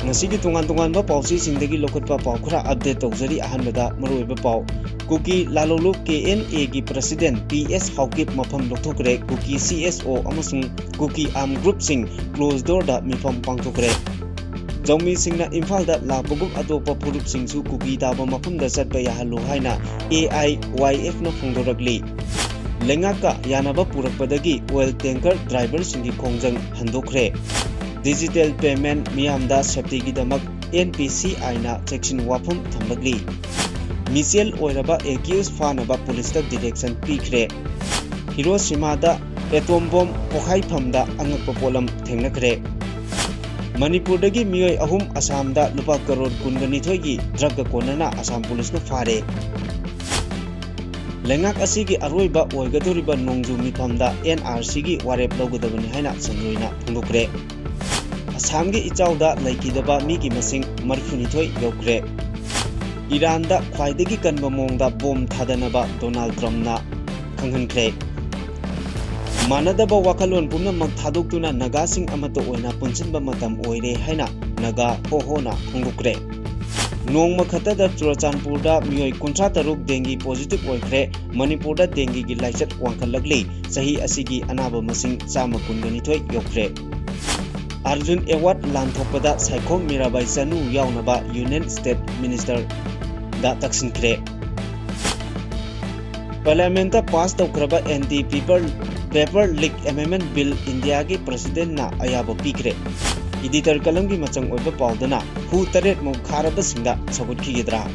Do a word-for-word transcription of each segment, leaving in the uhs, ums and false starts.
ꯉꯁꯤꯒꯤ ꯇꯣꯉꯥꯟ ꯇꯣꯉꯥꯟꯕ ꯄꯥꯎꯆꯦꯁꯤꯡꯗꯒꯤ ꯂꯧꯈꯠꯄ ꯄꯥꯎ ꯈꯔ update ꯇꯧꯖꯔꯤ꯫ ꯑꯍꯥꯟꯕꯗ ꯃꯔꯨꯑꯣꯏꯕ ꯄꯥꯎ, ꯀꯨꯀꯤ ꯂꯥꯂꯣꯡꯂꯨꯞ K N A ꯒꯤ president P S ꯍꯥꯎꯀꯤꯞ ꯃꯐꯝ ꯂꯧꯊꯣꯛꯈ꯭ꯔꯦ꯫ ꯀꯨꯀꯤ C S O ꯑꯃꯁꯨꯡ ꯀꯨꯀꯤ arm groupꯁꯤꯡ closed doorꯗ ꯃꯤꯐꯝ ꯄꯥꯡꯊꯣꯛꯈ꯭ꯔꯦ꯫ ꯖꯧꯃꯤꯁꯤꯡꯅ ꯏꯝꯐꯥꯜꯗ ꯂꯥꯛꯄꯒꯨꯝ ꯑꯇꯣꯞꯄ ꯐꯨꯔꯨꯞꯁꯤꯡꯁꯨ ꯀꯨꯀꯤ ꯇꯥꯕ ꯃꯐꯝꯗ ꯆꯠꯄ ꯌꯥꯍꯜꯂꯨ ꯍꯥꯏꯅ A I Y Fꯅ ꯐꯣꯡꯗꯣꯔꯛꯂꯤ꯫ ꯂꯩꯉꯥꯛꯀ ꯌꯥꯅꯕ ꯄꯨꯔꯛꯄꯗꯒꯤ oil tanker driverꯁꯤꯡꯒꯤ ꯈꯣꯡꯖꯪ ꯍꯟꯗꯣꯛꯈ꯭ꯔꯦ꯫ Digital payment ꯃꯤꯌꯥꯝꯗ safetyꯒꯤꯗꯃꯛ N P C Iꯅ ꯆꯦꯛꯁꯤꯟ ꯋꯥꯐꯝ ꯊꯝꯂꯛꯂꯤ꯫ ꯃꯤꯆꯦꯜ ꯑꯣꯏꯔꯕ accused ꯐꯥꯅꯕ ꯄꯨꯂꯤꯁꯇ direction ꯄꯤꯈ꯭ꯔꯦ꯫ ꯍꯤꯔꯣꯁꯤꯃꯥꯗ atom bomb ꯄꯣꯈꯥꯏꯐꯝꯗ ꯑꯉꯛꯄ ꯄꯣꯠꯂꯝ ꯊꯦꯡꯅꯈ꯭ꯔꯦ꯫ ꯃꯅꯤꯄꯨꯔꯗꯒꯤ ꯃꯤꯑꯣꯏ ꯑꯍꯨꯝ ꯑꯁꯥꯝꯗ ꯂꯨꯄꯥ ꯀꯔꯣꯔ ꯀꯨꯟꯒ ꯅꯤꯊꯣꯏꯒꯤ drugꯀ ꯀꯣꯟꯅꯅ ꯑꯁꯥꯝ ꯄꯨꯂꯤꯁꯅ ꯐꯥꯔꯦ꯫ ꯂꯩꯉꯥꯛ ꯑꯁꯤꯒꯤ ꯑꯔꯣꯏꯕ ꯑꯣꯏꯒꯗꯧꯔꯤꯕ ꯅꯣꯡꯖꯨ ꯃꯤꯐꯝꯗ N R Cꯒꯤ ꯋꯥꯔꯦꯞ ꯂꯧꯒꯗꯕꯅꯤ ꯍꯥꯏꯅ ꯁꯟꯖꯣꯏꯅ ꯐꯣꯡꯗꯣꯛꯈ꯭ꯔꯦ꯫ ꯑꯁꯥꯝꯒꯤ ꯏꯆꯥꯎꯗ ꯂꯩꯈꯤꯗꯕ ꯃꯤꯒꯤ ꯃꯁꯤꯡ ꯃꯔꯤꯐꯨꯅꯤꯊꯣꯏ ꯌꯧꯈ꯭ꯔꯦ꯫ ꯏꯔꯥꯟꯗ ꯈ꯭ꯋꯥꯏꯗꯒꯤ ꯀꯟꯕ ꯃꯑꯣꯡꯗ ꯕꯣꯝ ꯊꯥꯗꯅꯕ ꯗꯣꯅꯥꯜꯗ ꯇ꯭ꯔꯝꯞꯅ ꯈꯪꯍꯟꯈ꯭ꯔꯦ꯫ ꯃꯥꯟꯅꯗꯕ ꯋꯥꯈꯜꯂꯣꯟ ꯄꯨꯝꯅꯃꯛ ꯊꯥꯗꯣꯛꯇꯨꯅ ꯅꯥꯒꯥꯁꯤꯡ ꯑꯃꯠꯇ ꯑꯣꯏꯅ ꯄꯨꯟꯁꯤꯟꯕ ꯃꯇꯝ ꯑꯣꯏꯔꯦ ꯍꯥꯏꯅ ꯅꯥꯒꯥ ꯍꯣ ꯍꯣꯅ ꯐꯣꯡꯗꯣꯛꯈ꯭ꯔꯦ꯫ ꯅꯣꯡꯃ ꯈꯛꯇꯗ ꯆꯨꯔꯆꯥꯟꯄꯨꯔꯗ ꯃꯤꯑꯣꯏ ꯀꯨꯟꯊ꯭ꯔꯥ ꯇꯔꯨꯛ dengue positive ꯑꯣꯏꯈ꯭ꯔꯦ꯫ ꯃꯅꯤꯄꯨꯔꯗ dengueꯒꯤ ꯂꯥꯏꯆꯠ ꯋꯥꯡꯈꯠꯂꯛꯂꯤ꯫ ꯆꯍꯤ ꯑꯁꯤꯒꯤ ꯑꯅꯥꯕ ꯃꯁꯤꯡ ꯆꯥꯝꯃ ꯀꯨꯟꯒ ꯅꯤꯊꯣꯏ ꯌꯧꯈ꯭ꯔꯦ꯫ Arjun award ꯂꯥꯟꯊꯣꯛꯄꯗ Saikhom Mirabai Chanu ꯌꯥꯎꯅꯕ Union State Ministerꯗ ꯇꯛꯁꯤꯟꯈ꯭ꯔꯦ꯫ Parliamentꯇ pass ꯇꯧꯈ꯭ꯔꯕ anti paper, paper leak amendment bill Indiaꯒꯤ presidentꯅ ꯑꯌꯥꯕ ꯄꯤꯈ꯭ꯔꯦ꯫ Editor columnꯒꯤ ꯃꯆꯪ ꯑꯣꯏꯕ ꯄꯥꯎꯗꯅ ꯍꯨ ꯇꯔꯦꯠꯃꯨꯛ ꯈꯥꯔꯕꯁꯤꯡꯗ ꯁꯧꯒꯠꯈꯤꯒꯗ꯭ꯔꯥ?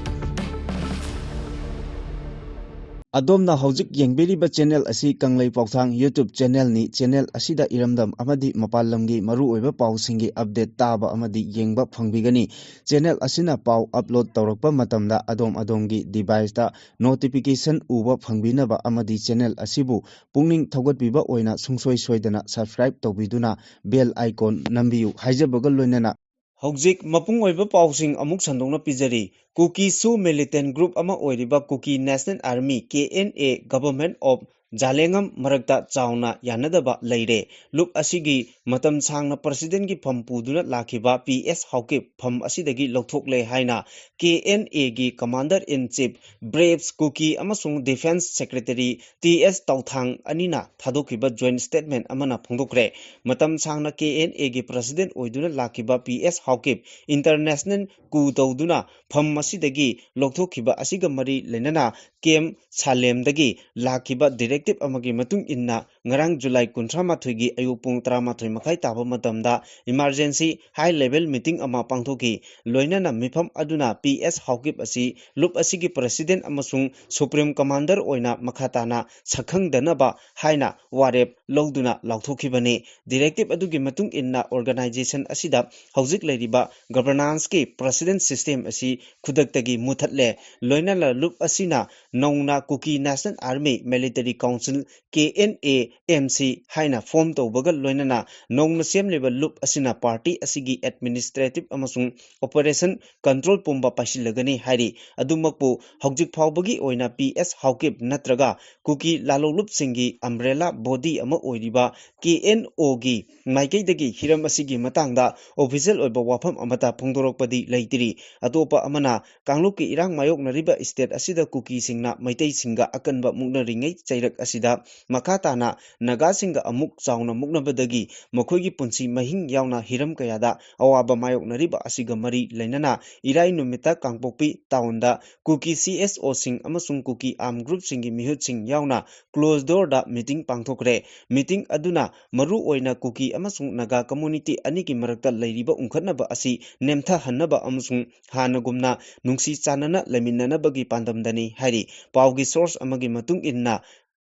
ꯑꯗꯣꯝꯅ ꯍꯧꯖꯤꯛ ꯌꯦꯡꯕꯤꯔꯤꯕ channel ꯑꯁꯤ ꯀꯪꯂꯩ ꯄꯥꯎꯊꯥꯡ YouTube channelꯅꯤ꯫ Channel ꯑꯁꯤꯗ ꯏꯔꯝꯗꯝ ꯑꯃꯗꯤ ꯃꯄꯥꯟ ꯂꯝꯒꯤ ꯃꯔꯨꯑꯣꯏꯕ ꯄꯥꯎꯁꯤꯡꯒꯤ update ꯇꯥꯕ ꯑꯃꯗꯤ ꯌꯦꯡꯕ ꯐꯪꯕꯤꯒꯅꯤ꯫ Channel ꯑꯁꯤꯅ ꯄꯥꯎ upload ꯇꯧꯔꯛꯄ ꯃꯇꯝꯗ ꯑꯗꯣꯝ ꯑꯗꯣꯝꯒꯤ deviceꯇ notification ꯎꯕ ꯐꯪꯕꯤꯅꯕ ꯑꯃꯗꯤ channel ꯑꯁꯤꯕꯨ ꯄꯨꯛꯅꯤꯡ ꯊꯧꯒꯠꯄꯤꯕ ꯑꯣꯏꯅ ꯁꯨꯡꯁꯣꯏ ꯁꯣꯏꯗꯅ subscribe ꯇꯧꯕꯤꯗꯨꯅ bell icon ꯅꯝꯕꯤꯌꯨ ꯍꯥꯏꯖꯕꯒ ꯂꯣꯏꯅꯅ ꯍꯧꯖꯤꯛ ꯃꯄꯨꯡ ꯑꯣꯏꯕ ꯄꯥꯎꯁꯤꯡ ꯑꯃꯨꯛ ꯁꯟꯗꯣꯛꯅ ꯄꯤꯖꯔꯤ꯫ ꯀꯨꯀꯤ ꯁꯨ militant group ꯑꯃ ꯑꯣꯏꯔꯤꯕ Kuki National Army, K N A, Government of ꯖꯥꯂꯦꯡꯉꯝ ꯃꯔꯛꯇ ꯆꯥꯎꯅ ꯌꯥꯅꯗꯕ ꯂꯩꯔꯦ꯫ ꯂꯨꯞ ꯑꯁꯤꯒꯤ ꯃꯇꯝ ꯁꯥꯡꯅ ꯄ꯭ꯔꯁꯤꯗꯦꯟꯒꯤ ꯐꯝ ꯄꯨꯗꯨꯅ ꯂꯥꯛꯈꯤꯕ ꯄꯤ ꯑꯦꯁ ꯍꯥꯎꯀꯤꯞ ꯐꯝ ꯑꯁꯤꯗꯒꯤ ꯂꯧꯊꯣꯛꯂꯦ ꯍꯥꯏꯅ ꯀꯦ ꯑꯦꯟ ꯑꯦꯒꯤ commander in chief, ꯕ꯭ꯔꯦꯞꯁ ꯀꯨꯀꯤ ꯑꯃꯁꯨꯡ defence secretary ꯇꯤ ꯑꯦꯁ ꯇꯧꯊꯥꯡ ꯑꯅꯤꯅ ꯊꯥꯗꯣꯛꯈꯤꯕ joint statement ꯑꯃꯅ ꯐꯣꯡꯗꯣꯛꯈ꯭ꯔꯦ꯫ ꯃꯇꯝ ꯁꯥꯡꯅ ꯀꯦ ꯑꯦꯟ ꯑꯦꯒꯤ president ꯑꯣꯏꯗꯨꯅ ꯂꯥꯛꯈꯤꯕ P S Haokip international coup ꯇꯧꯗꯨꯅ ꯐꯝ ꯑꯁꯤꯗꯒꯤ ꯂꯧꯊꯣꯛꯈꯤꯕ ꯑꯁꯤꯒ ꯃꯔꯤ ꯂꯩꯅꯅ ꯀꯦꯝ ꯁꯥꯂꯦꯝꯗꯒꯤ ꯂꯥꯛꯈꯤꯕ directive ꯑꯃꯒꯤ ꯃꯇꯨꯡ ꯏꯟꯅ ꯉꯔꯥꯡ ꯖꯨꯂꯥꯏ ꯀꯨꯟꯊ꯭ꯔꯥ ꯃꯥꯊꯣꯏꯒꯤ ꯑꯌꯨꯛ ꯄꯨꯡ ꯇꯔꯥꯃꯥꯊꯣꯏ ꯃꯈꯥꯏ ꯇꯥꯕ ꯃꯇꯝꯗ emergency high level meeting ꯑꯃ ꯄꯥꯡꯊꯣꯛꯈꯤ꯫ ꯂꯣꯏꯅꯅ ꯃꯤꯐꯝ ꯑꯗꯨꯅ ꯄꯤ ꯑꯦꯁ ꯍꯥꯎꯀꯤꯞ ꯑꯁꯤ ꯂꯨꯞ ꯑꯁꯤꯒꯤ president ꯑꯃꯁꯨꯡ supreme commander ꯑꯣꯏꯅ ꯃꯈꯥ ꯇꯥꯅ ꯁꯛꯈꯪꯗꯅꯕ ꯍꯥꯏꯅ ꯋꯥꯔꯦꯞ ꯂꯧꯗꯨꯅ ꯂꯥꯎꯊꯣꯛꯈꯤꯕꯅꯤ꯫ Directive ꯑꯗꯨꯒꯤ ꯃꯇꯨꯡ ꯏꯟꯅ organization ꯑꯁꯤꯗ ꯍꯧꯖꯤꯛ ꯂꯩꯔꯤꯕ governanceꯀꯤ president system ꯑꯁꯤ ꯈꯨꯗꯛꯇꯒꯤ ꯃꯨꯊꯠꯂꯦ꯫ ꯂꯣꯏꯅꯅ ꯂꯨꯞ ꯑꯁꯤꯅ ꯅꯧꯅ Kuki National Army Military Council, K N A M C ꯍꯥꯏꯅ form ꯇꯧꯕꯒ ꯂꯣꯏꯅꯅ ꯅꯧꯅ ꯁꯦꯝꯂꯤꯕ ꯂꯨꯞ ꯑꯁꯤꯅ party ꯑꯁꯤꯒꯤ administrative ꯑꯃꯁꯨꯡ operation control ꯄꯨꯝꯕ ꯄꯥꯏꯁꯤꯜꯂꯒꯅꯤ ꯍꯥꯏꯔꯤ꯫ ꯑꯗꯨꯃꯛꯄꯨ ꯍꯧꯖꯤꯛ ꯐꯥꯎꯕꯒꯤ ꯑꯣꯏꯅ ꯄꯤ ꯑꯦꯁ ꯍꯥꯎꯀꯤꯞ ꯅꯠꯇ꯭ꯔꯒ ꯀꯨꯀꯤ ꯂꯥꯂꯣꯡꯂꯨꯞꯁꯤꯡꯒꯤ umbrella body ꯑꯃ ꯑꯣꯏꯔꯤꯕ ꯀꯦ ꯑꯦꯟ ꯑꯣꯒꯤ ꯃꯥꯏꯀꯩꯗꯒꯤ ꯍꯤꯔꯝ ꯑꯁꯤꯒꯤ ꯃꯇꯥꯡꯗ official ꯑꯣꯏꯕ ꯋꯥꯐꯝ ꯑꯃꯠꯇ ꯐꯣꯡꯗꯣꯔꯛꯄꯗꯤ ꯂꯩꯇ꯭ꯔꯤ꯫ ꯑꯇꯣꯞꯄ ꯑꯃꯅ, ꯀꯥꯡꯂꯨꯞꯀꯤ ꯏꯔꯥꯡ ꯃꯥꯌꯣꯛꯅꯔꯤꯕ state ꯑꯁꯤꯗ ꯀꯨꯀꯤꯁꯤꯡꯅ ꯃꯩꯇꯩꯁꯤꯡꯒ ꯑꯀꯟꯕ ꯃꯨꯛꯅꯔꯤꯉꯩ ꯆꯩꯔꯛ ꯑꯁꯤꯗ ꯃꯈꯥ ꯇꯥꯅ ꯅꯥꯒꯥꯁꯤꯡꯒ ꯑꯃꯨꯛ ꯆꯥꯎꯅ ꯃꯨꯛꯅꯕꯗꯒꯤ ꯃꯈꯣꯏꯒꯤ ꯄꯨꯟꯁꯤ ꯃꯍꯤꯡ ꯌꯥꯎꯅ ꯍꯤꯔꯝ ꯀꯌꯥꯗ ꯑꯋꯥꯕ ꯃꯥꯌꯣꯛꯅꯔꯤꯕ ꯑꯁꯤꯒ ꯃꯔꯤ ꯂꯩꯅꯅ ꯏꯔꯥꯏ ꯅꯨꯃꯤꯠꯇ ꯀꯥꯡꯄꯣꯛꯄꯤ townꯗ ꯀꯨꯀꯤ ꯁꯤ ꯑꯦꯁ ꯑꯣꯁꯤꯡ ꯑꯃꯁꯨꯡ ꯀꯨꯀꯤ armed groupꯁꯤꯡꯒꯤ ꯃꯤꯍꯨꯠꯁꯤꯡ ꯌꯥꯎꯅ closed doorꯗ meeting ꯄꯥꯡꯊꯣꯛꯈ꯭ꯔꯦ꯫ Meeting ꯑꯗꯨꯅ ꯃꯔꯨ ꯑꯣꯏꯅ ꯀꯨꯀꯤ ꯑꯃꯁꯨꯡ ꯅꯥꯒꯥ community ꯑꯅꯤꯒꯤ ꯃꯔꯛꯇ ꯂꯩꯔꯤꯕ ꯎꯪꯈꯠꯅꯕ ꯑꯁꯤ ꯅꯦꯝꯊꯍꯟꯅꯕ ꯑꯃꯁꯨꯡ ꯍꯥꯟꯅꯒꯨꯝꯅ ꯅꯨꯡꯁꯤ ꯆꯥꯟꯅꯅ ꯂꯩꯃꯤꯟꯅꯅꯕꯒꯤ ꯄꯥꯟꯗꯝꯗꯅꯤ ꯍꯥꯏꯔꯤ꯫ ꯄꯥꯎꯒꯤ source ꯑꯃꯒꯤ ꯃꯇꯨꯡ ꯏꯟꯅ,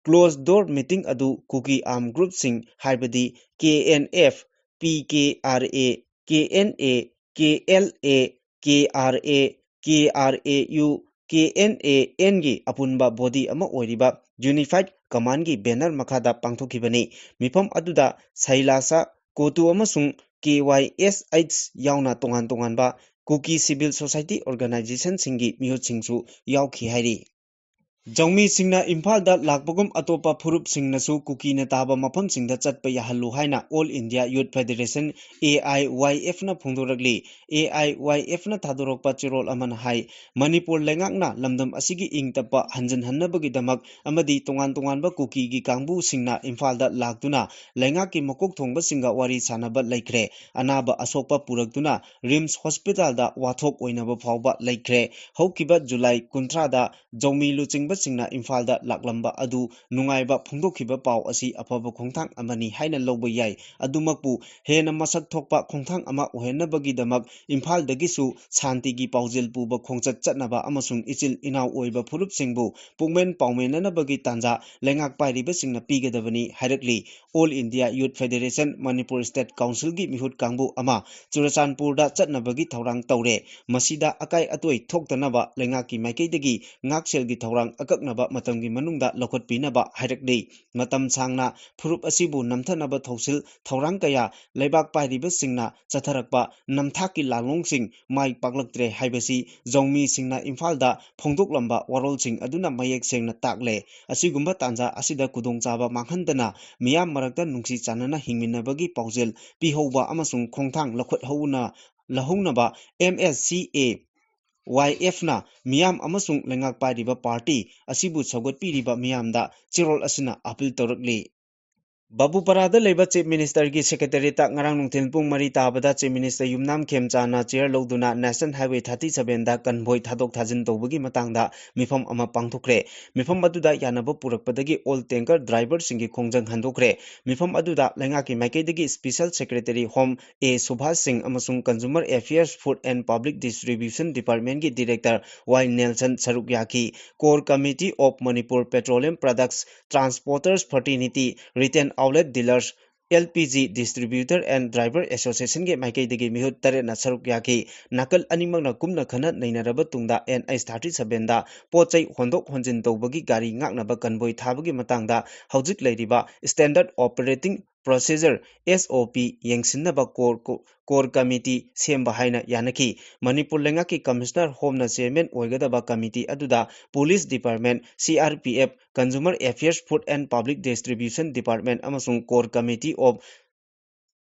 closed door meeting ꯑꯗꯨ ꯀꯨꯀꯤ armed groupꯁꯤꯡ ꯍꯥꯏꯕꯗꯤ K N F, P K R A, K N A, K L A, K R A, K R A U, K N A ꯑꯦꯟꯒꯤ ꯑꯄꯨꯟꯕ body ꯑꯃ ꯑꯣꯏꯔꯤꯕ Unified Commandꯒꯤ banner ꯃꯈꯥꯗ ꯄꯥꯡꯊꯣꯛꯈꯤꯕꯅꯤ꯫ ꯃꯤꯐꯝ ꯑꯗꯨꯗ ꯁꯩꯂꯥꯁꯥ ꯀꯣꯇꯨ ꯑꯃꯁꯨꯡ ꯀꯦ ꯋꯥꯏ ꯑꯦꯁ ꯑꯩꯆ ꯌꯥꯎꯅ ꯇꯣꯉꯥꯟ ꯇꯣꯉꯥꯟꯕ ꯀꯨꯀꯤ civil society organizationꯁꯤꯡꯒꯤ ꯃꯤꯍꯨꯠꯁꯤꯡꯁꯨ ꯌꯥꯎꯈꯤ ꯍꯥꯏꯔꯤ꯫ ꯖꯧꯃꯤꯁꯤꯡꯅ ꯏꯝꯐꯥꯜꯗ ꯂꯥꯛꯄꯒꯨꯝ ꯑꯇꯣꯞꯄ ꯐꯨꯔꯨꯞꯁꯤꯡꯅꯁꯨ ꯀꯨꯀꯤꯅ ꯇꯥꯕ ꯃꯐꯝꯁꯤꯡꯗ ꯆꯠꯄ ꯌꯥꯍꯜꯂꯨ ꯍꯥꯏꯅ All India Youth Federation, A I Y F ꯅ ꯐꯣꯡꯗꯣꯔꯛꯂꯤ꯫ A I Y F ꯅ ꯊꯥꯗꯣꯔꯛꯄ ꯆꯦꯔꯣꯜ ꯑꯃꯅ ꯍꯥꯏ, ꯃꯅꯤꯄꯨꯔ ꯂꯩꯉꯥꯛꯅ ꯂꯝꯗꯝ ꯑꯁꯤꯒꯤ ꯏꯪ ꯇꯞꯄ ꯍꯟꯖꯤꯟꯍꯟꯅꯕꯒꯤꯗꯃꯛ ꯑꯃꯗꯤ ꯇꯣꯉꯥꯟ ꯇꯣꯉꯥꯟꯕ ꯀꯨꯀꯤꯒꯤ ꯀꯥꯡꯕꯨꯁꯤꯡꯅ ꯏꯝꯐꯥꯜꯗ ꯂꯥꯛꯇꯨꯅ ꯂꯩꯉꯥꯛꯀꯤ ꯃꯀꯣꯛ ꯊꯣꯡꯕꯁꯤꯡꯒ ꯋꯥꯔꯤ ꯁꯥꯟꯅꯕ ꯂꯩꯈ꯭ꯔꯦ꯫ ꯑꯅꯥꯕ ꯑꯁꯣꯛꯄ ꯄꯨꯔꯛꯇꯨꯅ ꯔꯤꯝꯁ ꯍꯣꯁꯄꯤꯇꯥꯜꯗ ꯋꯥꯊꯣꯛ ꯑꯣꯏꯅꯕ ꯐꯥꯎꯕ ꯂꯩꯈ꯭ꯔꯦ꯫ ꯍꯧꯈꯤꯕ ꯖꯨꯂꯥꯏ ꯀꯨꯟꯊ꯭ꯔꯥꯗ ꯖꯧꯃꯤ ꯂꯨꯆꯤꯡꯕꯁꯤꯡꯅ ꯏꯝꯐꯥꯜꯗ ꯂꯥꯛꯂꯝꯕ ꯑꯗꯨ ꯅꯨꯡꯉꯥꯏꯕ ꯐꯣꯡꯗꯣꯛꯈꯤꯕ ꯄꯥꯎ ꯑꯁꯤ ꯑꯐꯕ ꯈꯣꯡꯊꯥꯡ ꯑꯃꯅꯤ ꯍꯥꯏꯅ ꯂꯧꯕ ꯌꯥꯏ꯫ ꯑꯗꯨꯃꯛꯄꯨ ꯍꯦꯟꯅ ꯃꯁꯛ ꯊꯣꯛꯄ ꯈꯣꯡꯊꯥꯡ ꯑꯃ ꯑꯣꯏꯍꯟꯅꯕꯒꯤꯗꯃꯛ ꯏꯝꯐꯥꯜꯗꯒꯤꯁꯨ ꯁꯥꯟꯇꯤꯒꯤ ꯄꯥꯎꯖꯦꯜ ꯄꯨꯕ ꯈꯣꯡꯆꯠ ꯆꯠꯅꯕ ꯑꯃꯁꯨꯡ ꯏꯆꯤꯜ ꯏꯅꯥꯎ ꯑꯣꯏꯕ ꯐꯨꯔꯨꯞꯁꯤꯡꯕꯨ ꯄꯨꯛꯃꯦꯟ ꯄꯥꯎꯃꯦꯟꯅꯅꯕꯒꯤ ꯇꯥꯟꯖꯥ ꯂꯩꯉꯥꯛ ꯄꯥꯏꯔꯤꯕꯁꯤꯡꯅ ꯄꯤꯒꯗꯕꯅꯤ ꯍꯥꯏꯔꯛꯂꯤ꯫ All India Youth Federation Manipur State Council ꯒꯤ ꯃꯤꯍꯨꯠ ꯀꯥꯡꯕꯨ ꯑꯃ ꯆꯨꯔꯆꯥꯟꯄꯨꯔꯗ ꯆꯠꯅꯕꯒꯤ ꯊꯧꯔꯥꯡ ꯇꯧꯔꯦ꯫ ꯃꯁꯤꯗ ꯑꯀꯥꯏ ꯑꯇꯣꯏ ꯊꯣꯛꯇꯅꯕ ꯂꯩꯉꯥꯛꯀꯤ ꯃꯥꯏꯀꯩꯗꯒꯤ ꯉꯥꯛꯁꯦꯜꯒꯤ ꯊꯧꯔꯥꯡ ꯑꯀꯛꯅꯕ ꯃꯇꯝꯒꯤ ꯃꯅꯨꯡꯗ ꯂꯧꯈꯠꯄꯤꯅꯕ ꯍꯥꯏꯔꯛꯂꯤ꯫ ꯃꯇꯝ ꯁꯥꯡꯅ ꯐꯨꯔꯨꯞ ꯑꯁꯤꯕꯨ ꯅꯝꯊꯅꯕ ꯊꯧꯁꯤꯜ ꯊꯧꯔꯥꯡ ꯀꯌꯥ ꯂꯩꯕꯥꯛ ꯄꯥꯏꯔꯤꯕꯁꯤꯡꯅ ꯆꯠꯊꯔꯛꯄ ꯅꯝꯊꯥꯛꯀꯤ ꯂꯥꯡꯂꯣꯡꯁꯤꯡ ꯃꯥꯏ ꯄꯥꯛꯂꯛꯇ꯭ꯔꯦ ꯍꯥꯏꯕꯁꯤ ꯖꯧꯃꯤꯁꯤꯡꯅ ꯏꯝꯐꯥꯜꯗ ꯐꯣꯡꯗꯣꯛꯂꯝꯕ ꯋꯥꯔꯣꯜꯁꯤꯡ ꯑꯗꯨꯅ ꯃꯌꯦꯛ ꯁꯦꯡꯅ ꯇꯥꯛꯂꯦ꯫ ꯑꯁꯤꯒꯨꯝꯕ ꯇꯥꯟꯖꯥ ꯑꯁꯤꯗ ꯈꯨꯗꯣꯡꯆꯥꯕ ꯃꯥꯡꯍꯟꯗꯅ ꯃꯤꯌꯥꯝ ꯃꯔꯛꯇ ꯅꯨꯡꯁꯤ ꯆꯥꯟꯅꯅ ꯍꯤꯡꯃꯤꯟꯅꯕꯒꯤ ꯄꯥꯎꯖꯦꯜ ꯄꯤꯍꯧꯕ ꯑꯃꯁꯨꯡ ꯈꯣꯡꯊꯥꯡ ꯂꯧꯈꯠꯍꯧꯅ-, ꯂꯧꯍꯧꯅꯕ M S C A Y F ꯅ ꯃꯤꯌꯥꯝ ꯑꯃꯁꯨꯡ ꯂꯩꯉꯥꯛ ꯄꯥꯏꯔꯤꯕ ꯄꯥꯔꯇꯤ ꯑꯁꯤꯕꯨ ꯁꯧꯒꯠꯄꯤꯔꯤꯕ ꯃꯤꯌꯥꯝꯗ ꯆꯦꯔꯣꯜ ꯑꯁꯤꯅ ꯑꯥꯄꯤꯜ ꯇꯧꯔꯛꯂꯤ꯫ ꯕꯥꯕꯨꯄꯥꯔꯥꯗ ꯂꯩꯕ Chief Minister ꯒꯤ Secretariat ꯇ ꯉꯔꯥꯡ ꯅꯨꯡꯊꯤꯜ ꯄꯨꯡ ꯃꯔꯤ ꯇꯥꯕꯗ Chief Minister ꯌꯨꯝꯅꯥꯝ ꯈꯦꯝꯆꯥꯅ chair ꯂꯧꯗꯨꯅ National Highway thirty seven ꯗ convoy ꯊꯥꯗꯣꯛ ꯊꯥꯖꯤꯟ ꯇꯧꯕꯒꯤ ꯃꯇꯥꯡꯗ ꯃꯤꯐꯝ ꯑꯃ ꯄꯥꯡꯊꯣꯛꯈ꯭ꯔꯦ꯫ ꯃꯤꯐꯝ ꯑꯗꯨꯗ ꯌꯥꯅꯕ ꯄꯨꯔꯛꯄꯗꯒꯤ all tanker driver ꯁꯤꯡꯒꯤ ꯈꯣꯡꯖꯪ ꯍꯟꯗꯣꯛꯈ꯭ꯔꯦ꯫ ꯃꯤꯐꯝ ꯑꯗꯨꯗ ꯂꯩꯉꯥꯛꯀꯤ ꯃꯥꯏꯀꯩꯗꯒꯤ Special Secretary Home A Subhash ꯁꯤꯡ ꯑꯃꯁꯨꯡ Consumer Affairs, Food and Public Distribution Department ꯀꯤ Director Y ꯅꯦꯜꯁꯟ ꯁꯔꯨꯛ ꯌꯥꯈꯤ꯫ Core Committee of Manipur Petroleum Products Transporters Fraternity, Retail Outlet Dealers, L P G Distributor and Driver Association ꯒꯤ ꯃꯥꯏꯀꯩꯗꯒꯤ ꯃꯤꯍꯨꯠ ꯇꯔꯦꯠꯅ ꯁꯔꯨꯛ ꯌꯥꯈꯤ꯫ ꯅꯥꯀꯜ ꯑꯅꯤꯃꯛꯅ ꯀꯨꯞꯅ ꯈꯟꯅ ꯅꯩꯅꯔꯕ ꯇꯨꯡꯗ N H thirty seven ꯗ ꯄꯣꯠ ꯆꯩ ꯍꯣꯟꯗꯣꯛ ꯍꯣꯟꯖꯤꯟ ꯇꯧꯕꯒꯤ ꯒꯥꯔꯤ ꯉꯥꯛꯅꯕ convoy ꯊꯥꯕꯒꯤ ꯃꯇꯥꯡꯗ ꯍꯧꯖꯤꯛ ꯂꯩꯔꯤꯕ Standard Operating Procedure, S O P, ꯌꯦꯡꯁꯤꯟꯅꯕ core, core committee ꯁꯦꯝꯕ ꯍꯥꯏꯅ ꯌꯥꯅꯈꯤ꯫ ꯃꯅꯤꯄꯨꯔ ꯂꯩꯉꯥꯛꯀꯤ Commissioner Homeꯅ chairman ꯑꯣꯏꯒꯗꯕ committee ꯑꯗꯨꯗ Police Department, C R P F, Consumer Affairs, Food and Public Distribution Department ꯑꯃꯁꯨꯡ Core Committee of